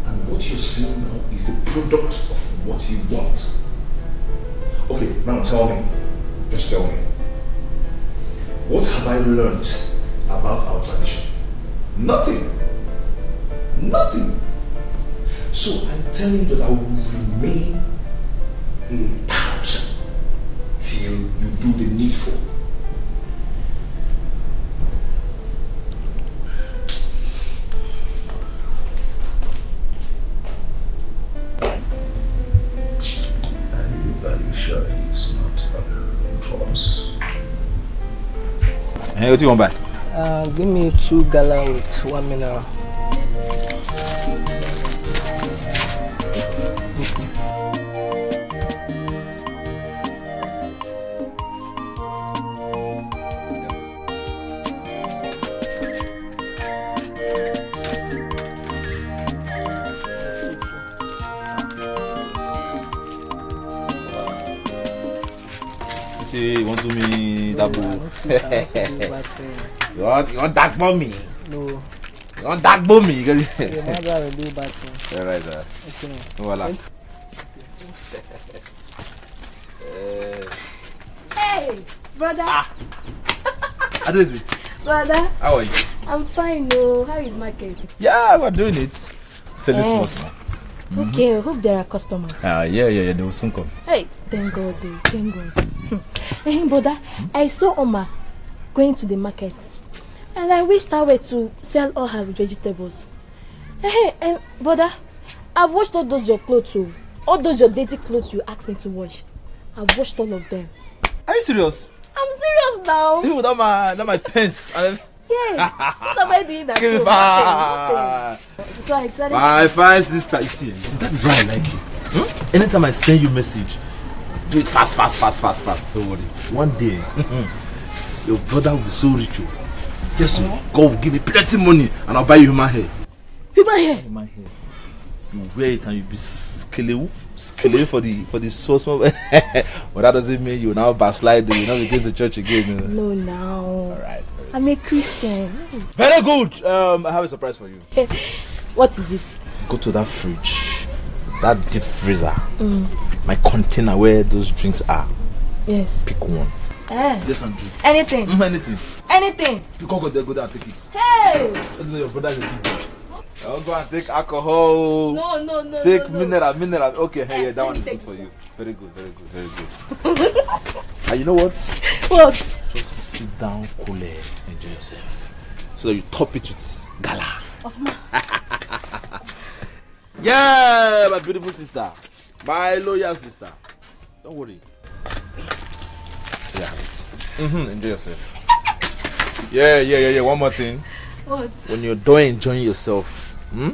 And what you're seeing now is the product of what you want. Okay, now tell me. Just tell me. What have I learned about our tradition? Nothing. Nothing. So I'm telling you that I will remain a tout till you do the needful. Are you, are you sure he's not on the road for us? Eh, what do you want buy? Uh, give me two gala with one mineral. Say you want to me that No, I bull. don't feel I don't feel do bad thing. You want you want that for me? No, You want that for me? Because your mother will do bad thing. All right, sir. Okay. No, voilà. Hey, brother, Adezi, brother, how are you? I'm fine. Oh, how is market? Yeah, we're doing it. Selling Eh. small small. Okay, hope there are customers. Ah, yeah, yeah, yeah. They will soon come. Hey, thank God, oh, thank God. Hmm. Hey, brother, I saw Oma going to the market, and I wished her well to sell all her vegetables. Hey, and brother, I've washed all those your clothes, oh. All those your dirty clothes you asked me to wash. I've washed all of them. Are you serious? I'm serious now. Even that my that my pants. And Yes. What am I doing that Give for? her. Nothing, nothing. So I decided. My fine sister, you see, you see, that is why I like you. Hmm? Anytime I send you message, do it fast, fast, fast, fast, fast. Don't worry. One day, your brother will be so rich. Oh. Yes, oh, God will give me plenty money and I'll buy you human hair. Human hair. Human hair. You wear it and you be skelewu, skelewu for the for the small small. But that doesn't mean you now backslide. You now begin to church again. Oh. No, now. All right. I'm a Christian. Very good. Um, I have a surprise for you. What is it? Go to that fridge, that deep freezer, my container where those drinks are. Yes. Pick one. Eh. Just and drink. Anything. Mm, anything. Anything. Pick up, go there, go there, and take it. Hey. Let me know your brother is a big boy. Don't go and take alcohol. No, no, no. Take no, no. Mineral, mineral. Okay, hey, Eh, yeah, that one is take good for this you. Very good, very good, very good. And you know what? What? Just sit down, cool, eh, enjoy yourself. So that you top it with gala. Of my. Yeah, my beautiful sister. My loyal sister. Don't worry. Yeah. Mm-hmm. Enjoy yourself. Yeah, yeah, yeah, yeah. One more thing. What? When you're done enjoying yourself, hmm,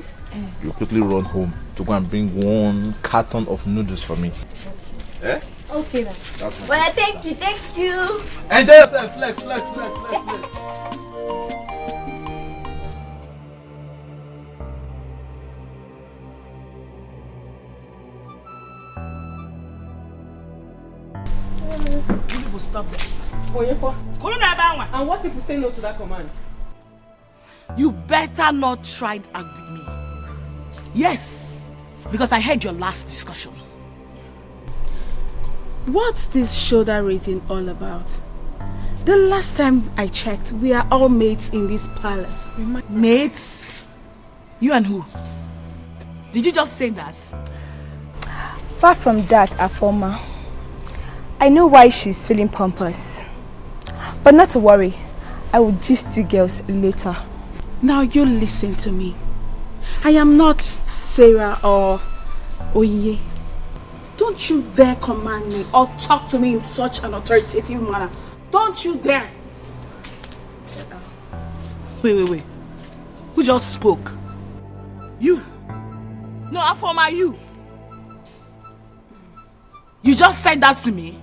you quickly run home to go and bring one carton of noodles for me. Eh? Okay then. That's my Well, thank you, thank you. Enjoy yourself. Flex, flex, flex, flex, flex. People stop there. Oyekwa. Corona Banwa. And what if we say no to that command? You better not try and with me. Yes, because I heard your last discussion. What's this shoulder raising all about? The last time I checked, we are all mates in this palace. Mates? You and who? Did you just say that? Far from that, Afoma. I know why she's feeling pompous. But not to worry, I will gist you girls later. Now you listen to me. I am not Sarah or Oye. Don't you dare command me or talk to me in such an authoritative manner. Don't you dare. Wait, wait, wait. Who just spoke? You. No, Afoma, you. You just said that to me.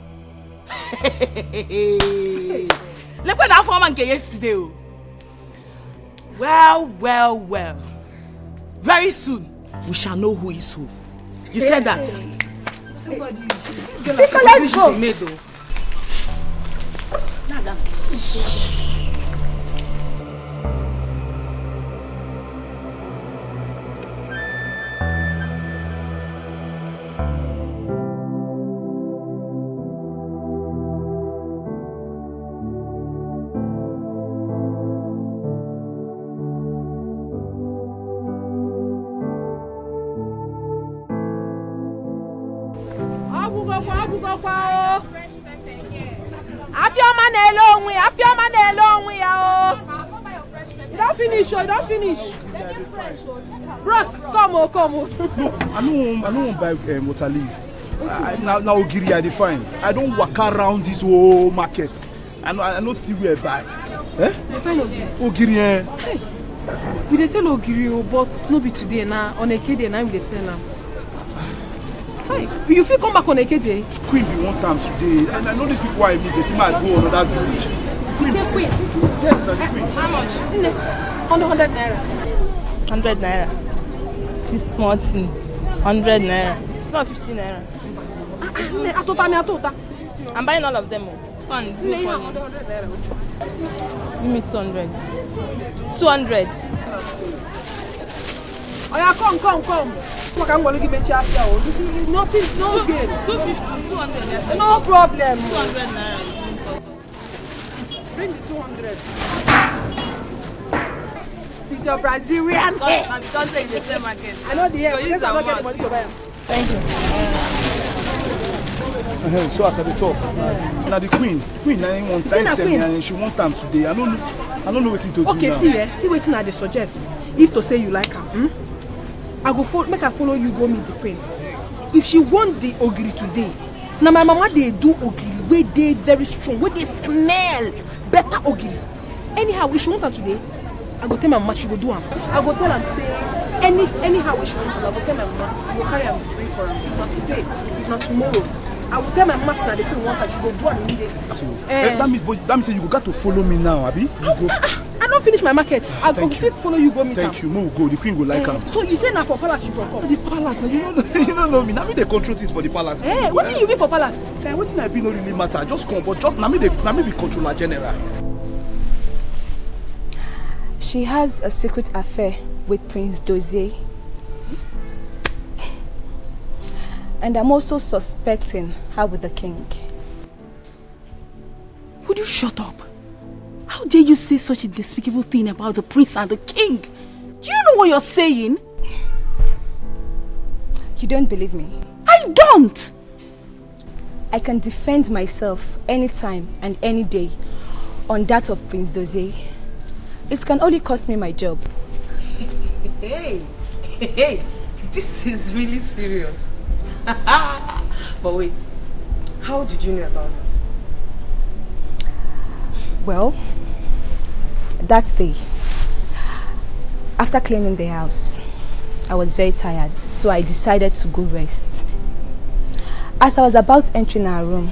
Look what that former get yesterday. Oh. Well, well, well. Very soon, we shall know who is who. You said that. Let's go. Maid, oh. Agwụgokwa, agwụgokwa o. Afịọma na-ele onwe ya, Afịọma na-ele onwe ya o. You don finish o, you don finish. Bros, come o, come o. No, I no wan, I no wan buy um, water leaf. I, I, na, na ogiri I dey find. I don waka around this whole market. I no, I no see where buy. Eh? You find ogiri? Ogiri, eh? We dey sell ogiri o, but no be today na, on Eke day na we dey sell am. Hey, you fit come back on Eke day? Queen be one time today, and I know these people I meet. They say, "Ma, go another village." You say queen? Yes, na the queen. How much? Nne, hundred naira. Hundred naira. This small thing, hundred naira. It's not fifty naira. Nne, atụta mi atụta. I'm buying all of them. Oh. Fine, it's no funny. Give me two hundred. Two hundred. Oh yeah, come, come, come. Come, come, give me chair here. Nothing, no gain. Two fifty, two hundred. No problem. Two hundred naira. Bring the two hundred. With your Brazilian hair. Because, because they dey sell market. I know the hair, but I don't get the money to buy am. Thank you. Uh, so as I dey talk, na the queen, queen na him wan time send me and she want am today. I no know, I no know wetin to do now. Okay, see, eh, see wetin I dey suggest. If to say you like am, hmm? I go follow, make I follow you go meet the queen. If she want the ogiri today, na my mama dey do ogiri wey dey very strong, wey dey smell better ogiri. Anyhow, if she want am today, I go tell my mama she go do am. I go tell am say any anyhow wey she wan do, I go tell my mama she go carry am bring for am. If na today, if na tomorrow, I go tell my mama say na the thing we want am, she go do am immediately. So, eh, that means, but that means say you go got to follow me now, abi? You go. Ah, ah, I don finish my market. I go fit follow you go meet am. Thank you. Mo go. The queen go like am. So you say na for palace you for come? The palace, na you no you no know me. Na me dey control things for the palace. Eh, wetin you be for palace? Eh, wetin I be no really matter. I just come, but just na me dey na me be controller general. She has a secret affair with Prince Dozie. And I'm also suspecting her with the king. Would you shut up? How dare you say such a despicable thing about the prince and the king? Do you know what you're saying? You don't believe me? I don't! I can defend myself anytime and any day on that of Prince Dozie. It can only cost me my job. Hey, hey, hey, this is really serious. But wait, how did you know about this? Well, that day, after cleaning the house, I was very tired, so I decided to go rest. As I was about entering our room,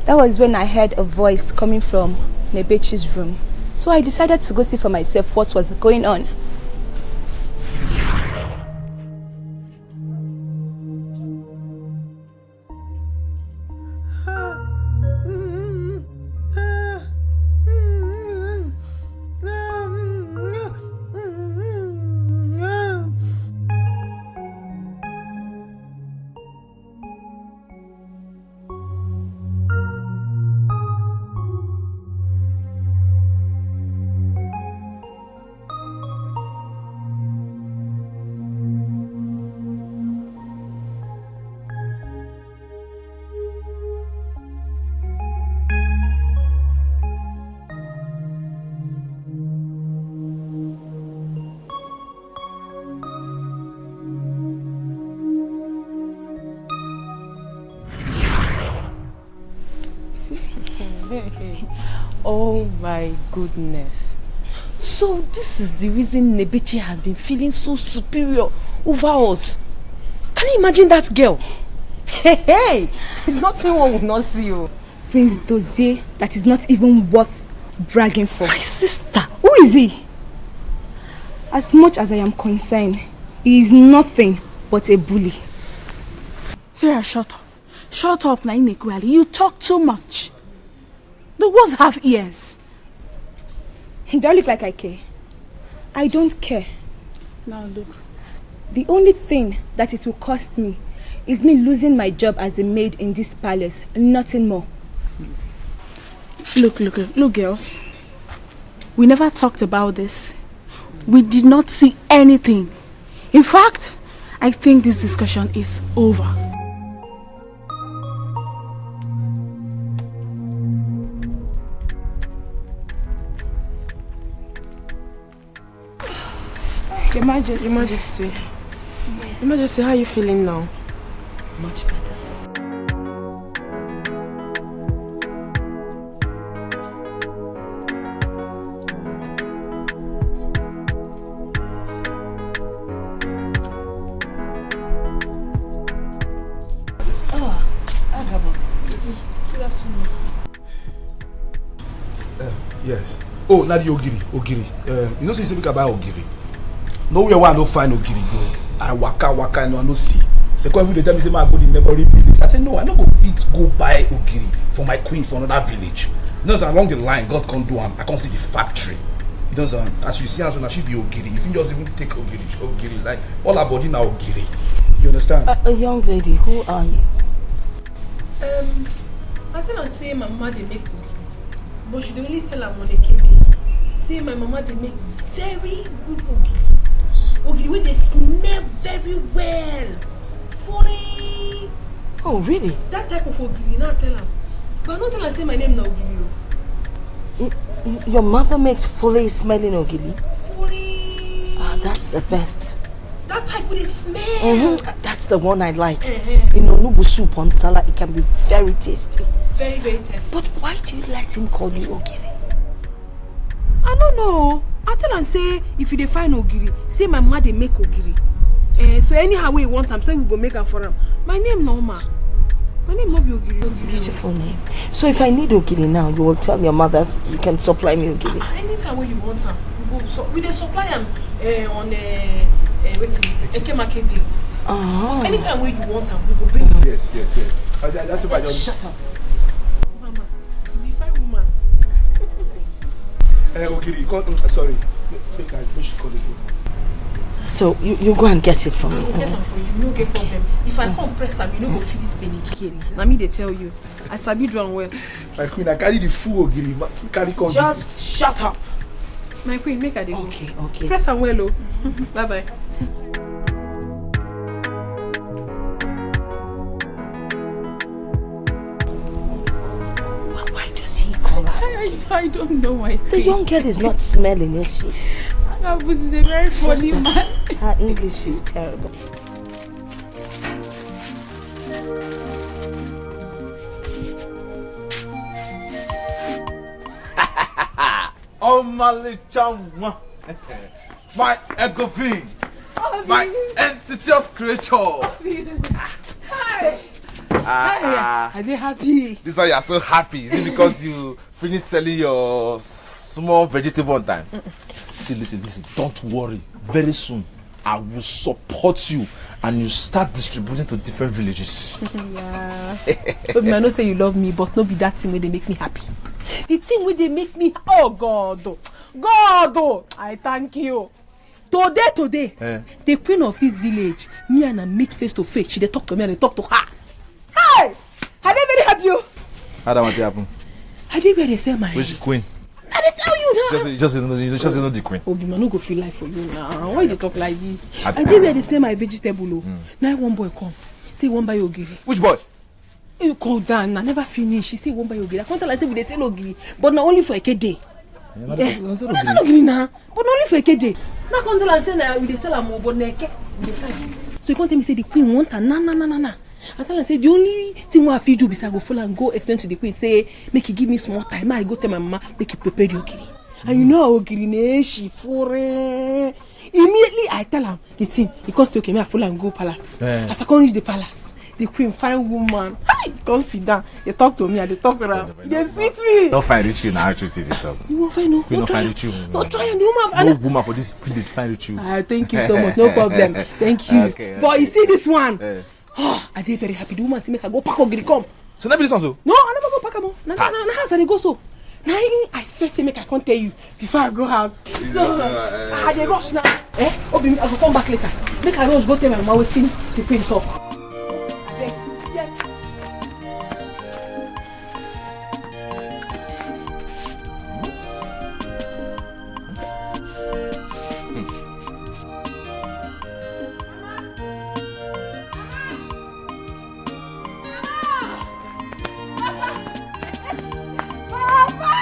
that was when I heard a voice coming from Nebechi's room. So I decided to go see for myself what was going on. Oh my goodness. So this is the reason Nebeche has been feeling so superior over us. Can you imagine that girl? Hey, hey! It's nothing one would not see you. Oh. Prince Dozie, that is not even worth bragging for. My sister! Who is he? As much as I am concerned, he is nothing but a bully. Sarah, shut up. Shut up, Naine Kwali. You talk too much. The words have ears. Do I look like I care? I don't care. Now look. The only thing that it will cost me is me losing my job as a maid in this palace, nothing more. Look, look, look, look, girls. We never talked about this. We did not see anything. In fact, I think this discussion is over. Your Majesty. Your Majesty. Your Majesty, how are you feeling now? Much better. Yes. Oh, na the ogiri, ogiri. Um, you know say you say make I buy ogiri. Nowhere where I no find ogiri go. I waka waka, no, I no see. They come even dey tell me say make I go the neighboring village. I say no, I no go fit go buy ogiri for my queen for another village. You know, so along the line, God come do am. I come see the factory. You know, so as you see am so, na she be ogiri. You fit just even take ogiri, ogiri. Like, all her body na ogiri. You understand? A, a young lady, who are you? Um, I tell am say my mama dey make ogiri, but she dey only sell am on Eke day. Say my mama dey make very good ogiri, ogiri wey dey smell very well, foreign. Oh, really? That type of ogiri, now I tell am. But I no tell am say my name na ogiri o. Y- y- Your mother makes fully smelling ogili. Foreign. Ah, that's the best. That type wey dey smell. Mhm, that's the one I like. Eh, eh. In onubu soup on salad, it can be very tasty. Very, very tasty. But why do you let him call you ogiri? I no know. I tell am say if you dey find ogiri, say my mama dey make ogiri. Eh, so anyhow wey you want am, say we go make am for am. My name na Oma. My name no be ogiri. Ogiri. Beautiful name. So if I need ogiri now, you will tell your mother s- you can supply me ogiri. Ah, anytime wey you want am, we go. So we dey supply am uh, on uh, uh, wetin Eke market day. Ah. Anytime wey you want am, we go bring am. Yes, yes, yes. I, I, that's why I just. Shut up. Mama, you be fine woman. Eh, Ogiri, call, mm, sorry. Make, make, I, make she call again. So you, you go and get it for me. I go get am for you, no get problem. If I come press am, you no go feel this pain again. Na me dey tell you. I sabi do am well. My queen, I carry the full Ogiri. Ma- Carry come. Just shut up. My queen, make I dey go. Okay, okay. Press am well o. Bye bye. Why, why does he call her? I, I, I don't know why. The young girl is not smelling, is she? Agabus is a very Just funny that man. Her English is terrible. Ọmalịcha nwa. My Egovin. My entitious creature. Hi. Ah, ah. I dey happy. This is why you are so happy. Is it because you finished selling your small vegetable on time? See, listen, listen. Don't worry. Very soon, I will support you and you start distributing to different villages. Yeah. Obi, I know say you love me, but no be that thing wey dey make me happy. The thing wey dey make me, oh God, oh, God, oh, I thank you. Today, today, Eh. the queen of this village, me and her meet face to face. She dey talk to me and I dey talk to her. Hey, I dey very happy o. How that one take happen? I dey where they sell my. Which queen? I dey tell you now. Just, just, just, just, just not the queen. Obi, I no go feel life for you now. Why you dey talk like this? Abi- I dey where they sell my vegetable o. Now one boy come, say he wan buy ogiri. Which boy? You call down, I never finish. He say he wan buy ogiri. I come tell am say we dey sell ogiri, but na only for Eke day. Yeah, Yeah. We dey sell ogiri now, but na only for Eke day. Now I come tell am say na we dey sell am o, but na Eke we dey sell am. So he come tell me say the queen want am na na na na na. I tell am say the only thing wey I fit do be say I go follow am go explain to the queen say make he give me small time, make I go tell my mama make he prepare the ogiri. And you know how ogiri na she for. Immediately I tell am the thing, he come say okay, make I follow am go palace. Eh. As I come reach the palace, the queen, fine woman, hi, come sit down. Dey talk to me, I dey talk to am. E dey sweet me. Don't find rich you now, actually, the talk. You wan find no? We no find rich you. No try am. The woman, No and woman for this village find rich you. Ah, thank you so much. No problem. Thank you. Okay, But you okay. See this one. Eh. Oh, I dey very happy. The woman say make I go pack ogiri come. So let me this one so. No, I never go pack am o. Na na na na house I dey go so. Na him I first say make I come tell you before I go house. So uh, I dey rush now. Eh? Obi, I go come back later. Make I rush go tell my mama wetin the queen talk. Abeg. Yes. Mama!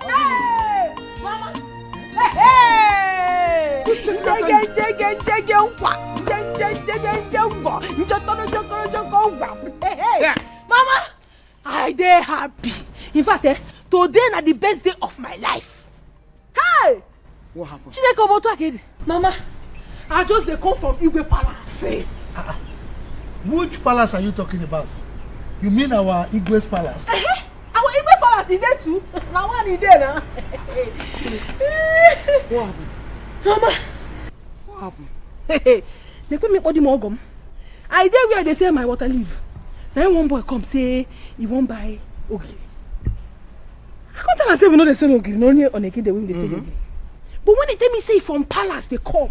Hey! Mama! Hey! Njege, njege, njege, nkwa. Nje, nje, njege, nje, ngwo. Njotoro, njokoro, njoko, ngwa. Hey, hey! Mama! I dey happy. In fact, eh, today na the best day of my life. Hey! What happened? Chineke obotu akedi. Mama, I just dey come from Igwe Palace. Eh? Which palace are you talking about? You mean our Igwe's palace? Eh, our Igwe Palace e dey too. Na one e dey na. What happened? Mama, What happened? nekwe mi kpọdi m ọgọ m. I dey where they sell my water leaf. Na him one boy come say he wan buy ogiri. I come tell am say we no dey sell ogiri, na only Onekede wey we dey sell ogiri. But when he tell me say he from palace dey come,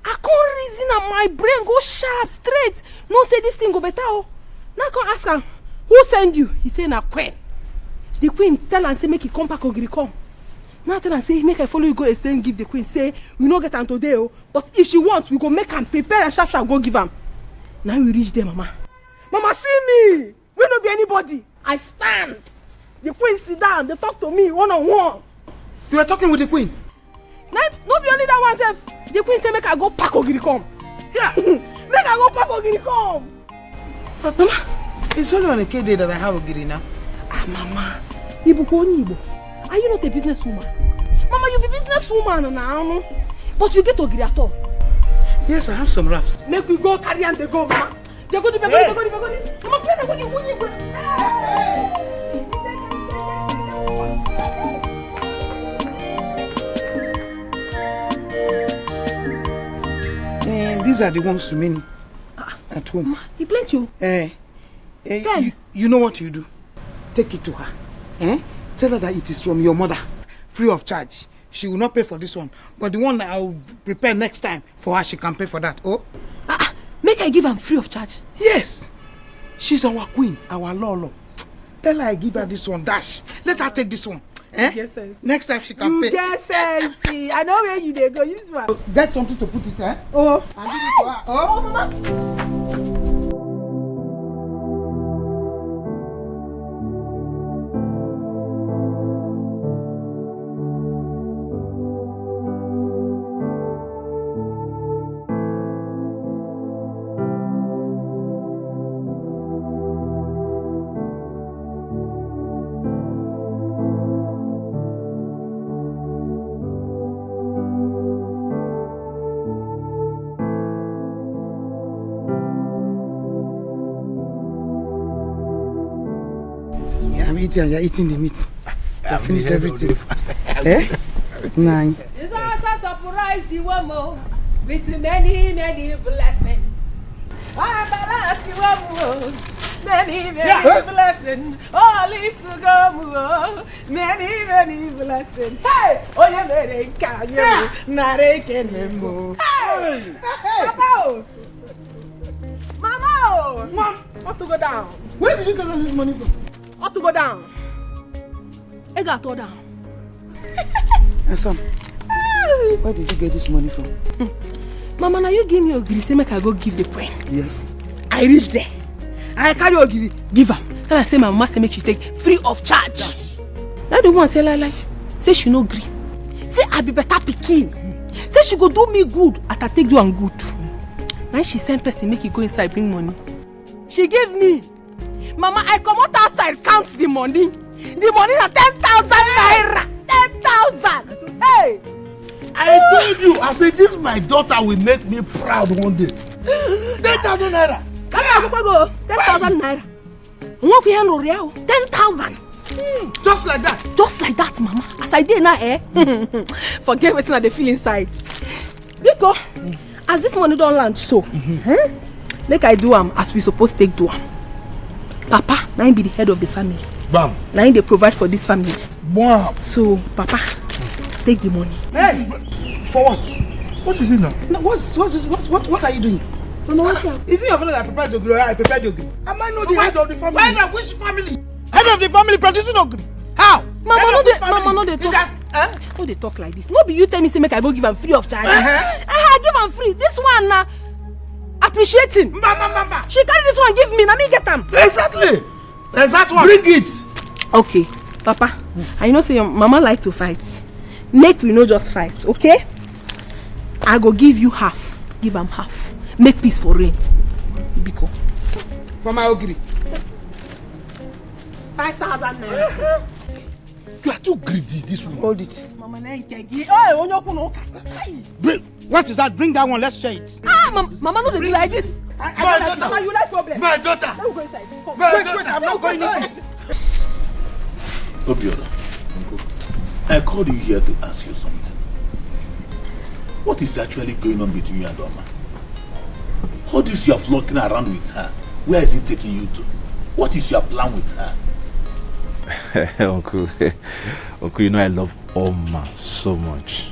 I come reason am, my brain go sharp straight. No say this thing go better o. Now I come ask am, "Who send you?" He say na queen. The queen tell am say make he come pack ogiri come. Now I tell am say make I follow you go explain give the queen say we no get am today o. But if she want, we go make am prepare am sharp sharp go give am. Now we reach there, mama. Mama see me. We no be anybody. I stand. The queen sit down. They talk to me one on one. You were talking with the queen? Na, no be only that one sef. The queen say make I go pack ogiri come. Yeah. Make I go pack ogiri come. But mama, it's only on a K day that I have ogiri now. Ah, mama. Ibuko onye Igbo. Are you not a businesswoman? Mama, you be businesswoman now. But you get ogiri at all. Yes, I have some wraps. Make we go carry am dey go, mama. Dey go, dey go, dey go, dey go, dey go. Mama, pay na go, you go, you go. Eh, these are the ones remaining at home. Ma, e plenty o. Eh, eh, Then? you, you know what you do? Take it to her. Eh? Tell her that it is from your mother, free of charge. She will not pay for this one, but the one I will prepare next time for her, she can pay for that. Oh? Ah, ah, make I give am free of charge. Yes. She's our queen, our lolo. Tell her I give her this one, dash. Let her take this one. Eh? Get sense. Next time she can You pay. Get sense. I know where you dey go. Use one. Get something to put it, eh? Oh. And give it to her. Oh. Oh, mama. Yeah, I'm eating and you're eating the meat. I finished everything. Eh? Nine. It's also surprise you, Omo, with many, many blessings. Abala si wa mu o. Many, many blessings. All live to go mu o. Many, many blessings. Hey! Onye mere nke anyị o. Nara ekene m o. Hey! Papa o. Mama o. Mom. What to go down? Where did you get all this money from? What to go down? Ego atọ down. My son, where did you get this money from? Mama, now you give me ogiri, say make I go give the queen. Yes. I reach there. I carry ogiri, give am. Tell her say my mama say make she take free of charge. Yes. Now the one say lie lie. Say she no gree. Say I be better pikin. Say she go do me good, as I take do am good. Now she send person make he go inside bring money. She give me. Mama, I comot outside, count the money. The money na ten thousand naira. Ten thousand. Hey! I told you, I said, "This my daughter will make me proud one day." Ten thousand naira. Come here, Papa, go. Ten thousand naira. Nwoke ya no real. Ten thousand. Just like that. Just like that, Mama. As I dey now, eh? Forget wetin I dey feel inside. Biko, as this money don land so, eh? Make I do am as we suppose take do am. Papa, na him be the head of the family. Bam. Na him dey provide for this family. Bam. So, Papa, take the money. Hey, for what? What is it now? No, what's, what's, what's, what, what are you doing? No, no, what's up? Is it your father that prepared the ogiri? I prepared the ogiri. Am I not the head of the family? Head of which family? Head of the family producing ogiri. How? Mama, no dey, Mama, no dey talk. Just, eh? No dey talk like this. No be you tell me say make I go give am free of charge. Uh-huh. Eh, I give am free. This one na appreciating. Mba, mba, mba, mba. She carry this one give me, na me get am. Exactly. Exactly what? Bring it. Okay, Papa. I know say your mama like to fight. Make we no just fight, okay? I go give you half. Give am half. Make peace for rain. Biko. For my ogiri. Five thousand naira. You are too greedy, this one. Hold it. Mama na nkegi. Oh, onye okwu na ụka. Hey! Bring, what is that? Bring that one. Let's share it. Ah, Mama, Mama, no dey do like this. I, I, My daughter. Mama, you like problem. My daughter. Let me go inside. Come. My daughter. Wait, wait, I'm not going inside. Obiora, uncle, I called you here to ask you something. What is actually going on between you and Oma? All this you are flocking around with her, where is it taking you to? What is your plan with her? Uncle, Uncle, you know I love Oma so much.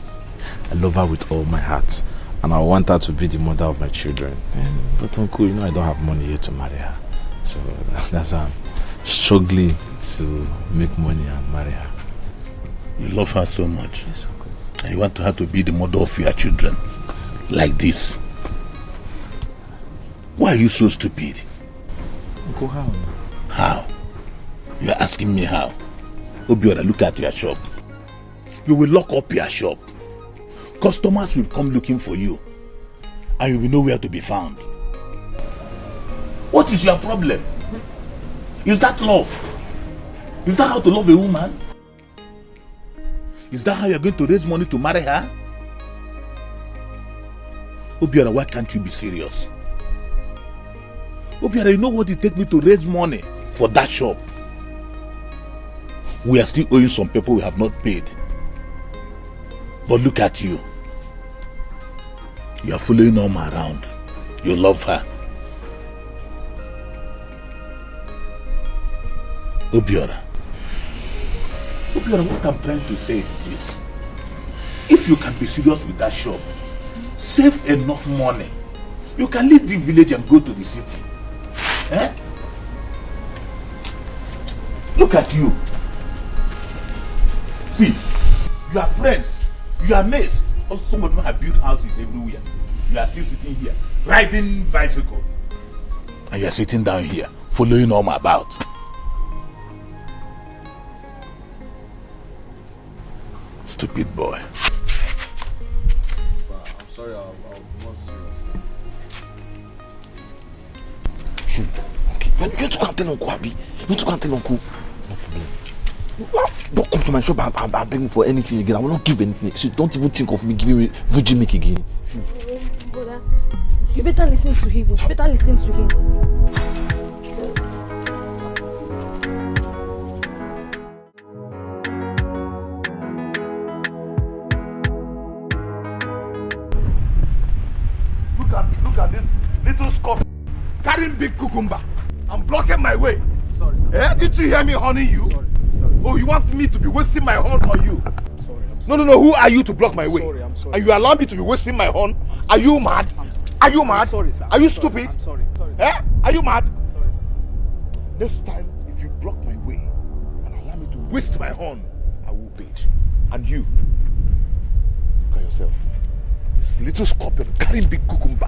I love her with all my heart, and I want her to be the mother of my children. Eh, but Uncle, you know I don't have money yet to marry her, so that's why I'm struggling to make money and marry her. You love her so much. Yes, Uncle. And you want her to be the mother of your children like this. Why are you so stupid? Uncle, how? How? You are asking me how? Obiora, look at your shop. You will lock up your shop. Customers will come looking for you, and you will be nowhere to be found. What is your problem? Is that love? Is that how to love a woman? Is that how you're going to raise money to marry her? Obiora, why can't you be serious? Obiora, you know what it take me to raise money for that shop? We are still owing some people we have not paid. But look at you. You are following Oma around. You love her. Obiora. Obiora, what I'm trying to say is this. If you can be serious with that shop, save enough money. You can leave the village and go to the city. Eh? Look at you. See, you are friends, you are mates. Also, some of them have built houses everywhere. You are still sitting here, riding bicycle. And you are sitting down here, following Oma about. Stupid boy. I'm sorry, I'll, I'll be more serious. You, okay, you, you too can't tell Uncle Abi. You too can't tell Uncle. No problem. Don't come to my shop and, and, and beg me for anything again. I will not give anything. So don't even think of me giving you Vujimik again. Brother, you better listen to him. You better listen to him. Look at, look at this little scorpion carrying big cucumber and blocking my way. Sorry, sir. Eh? Did you hear me, honey? You? Sorry, sorry. Oh, you want me to be wasting my horn on you? I'm sorry. I'm sorry. No, no, no. Who are you to block my way? Sorry, I'm sorry. And you allow me to be wasting my horn? Are you mad? Are you mad? I'm sorry, sir. Are you stupid? I'm sorry. Sorry. Eh? Are you mad? Sorry, sir. Next time, if you block my way and allow me to waste my horn, I will beat. And you, look at yourself. This little scorpion carrying big cucumber.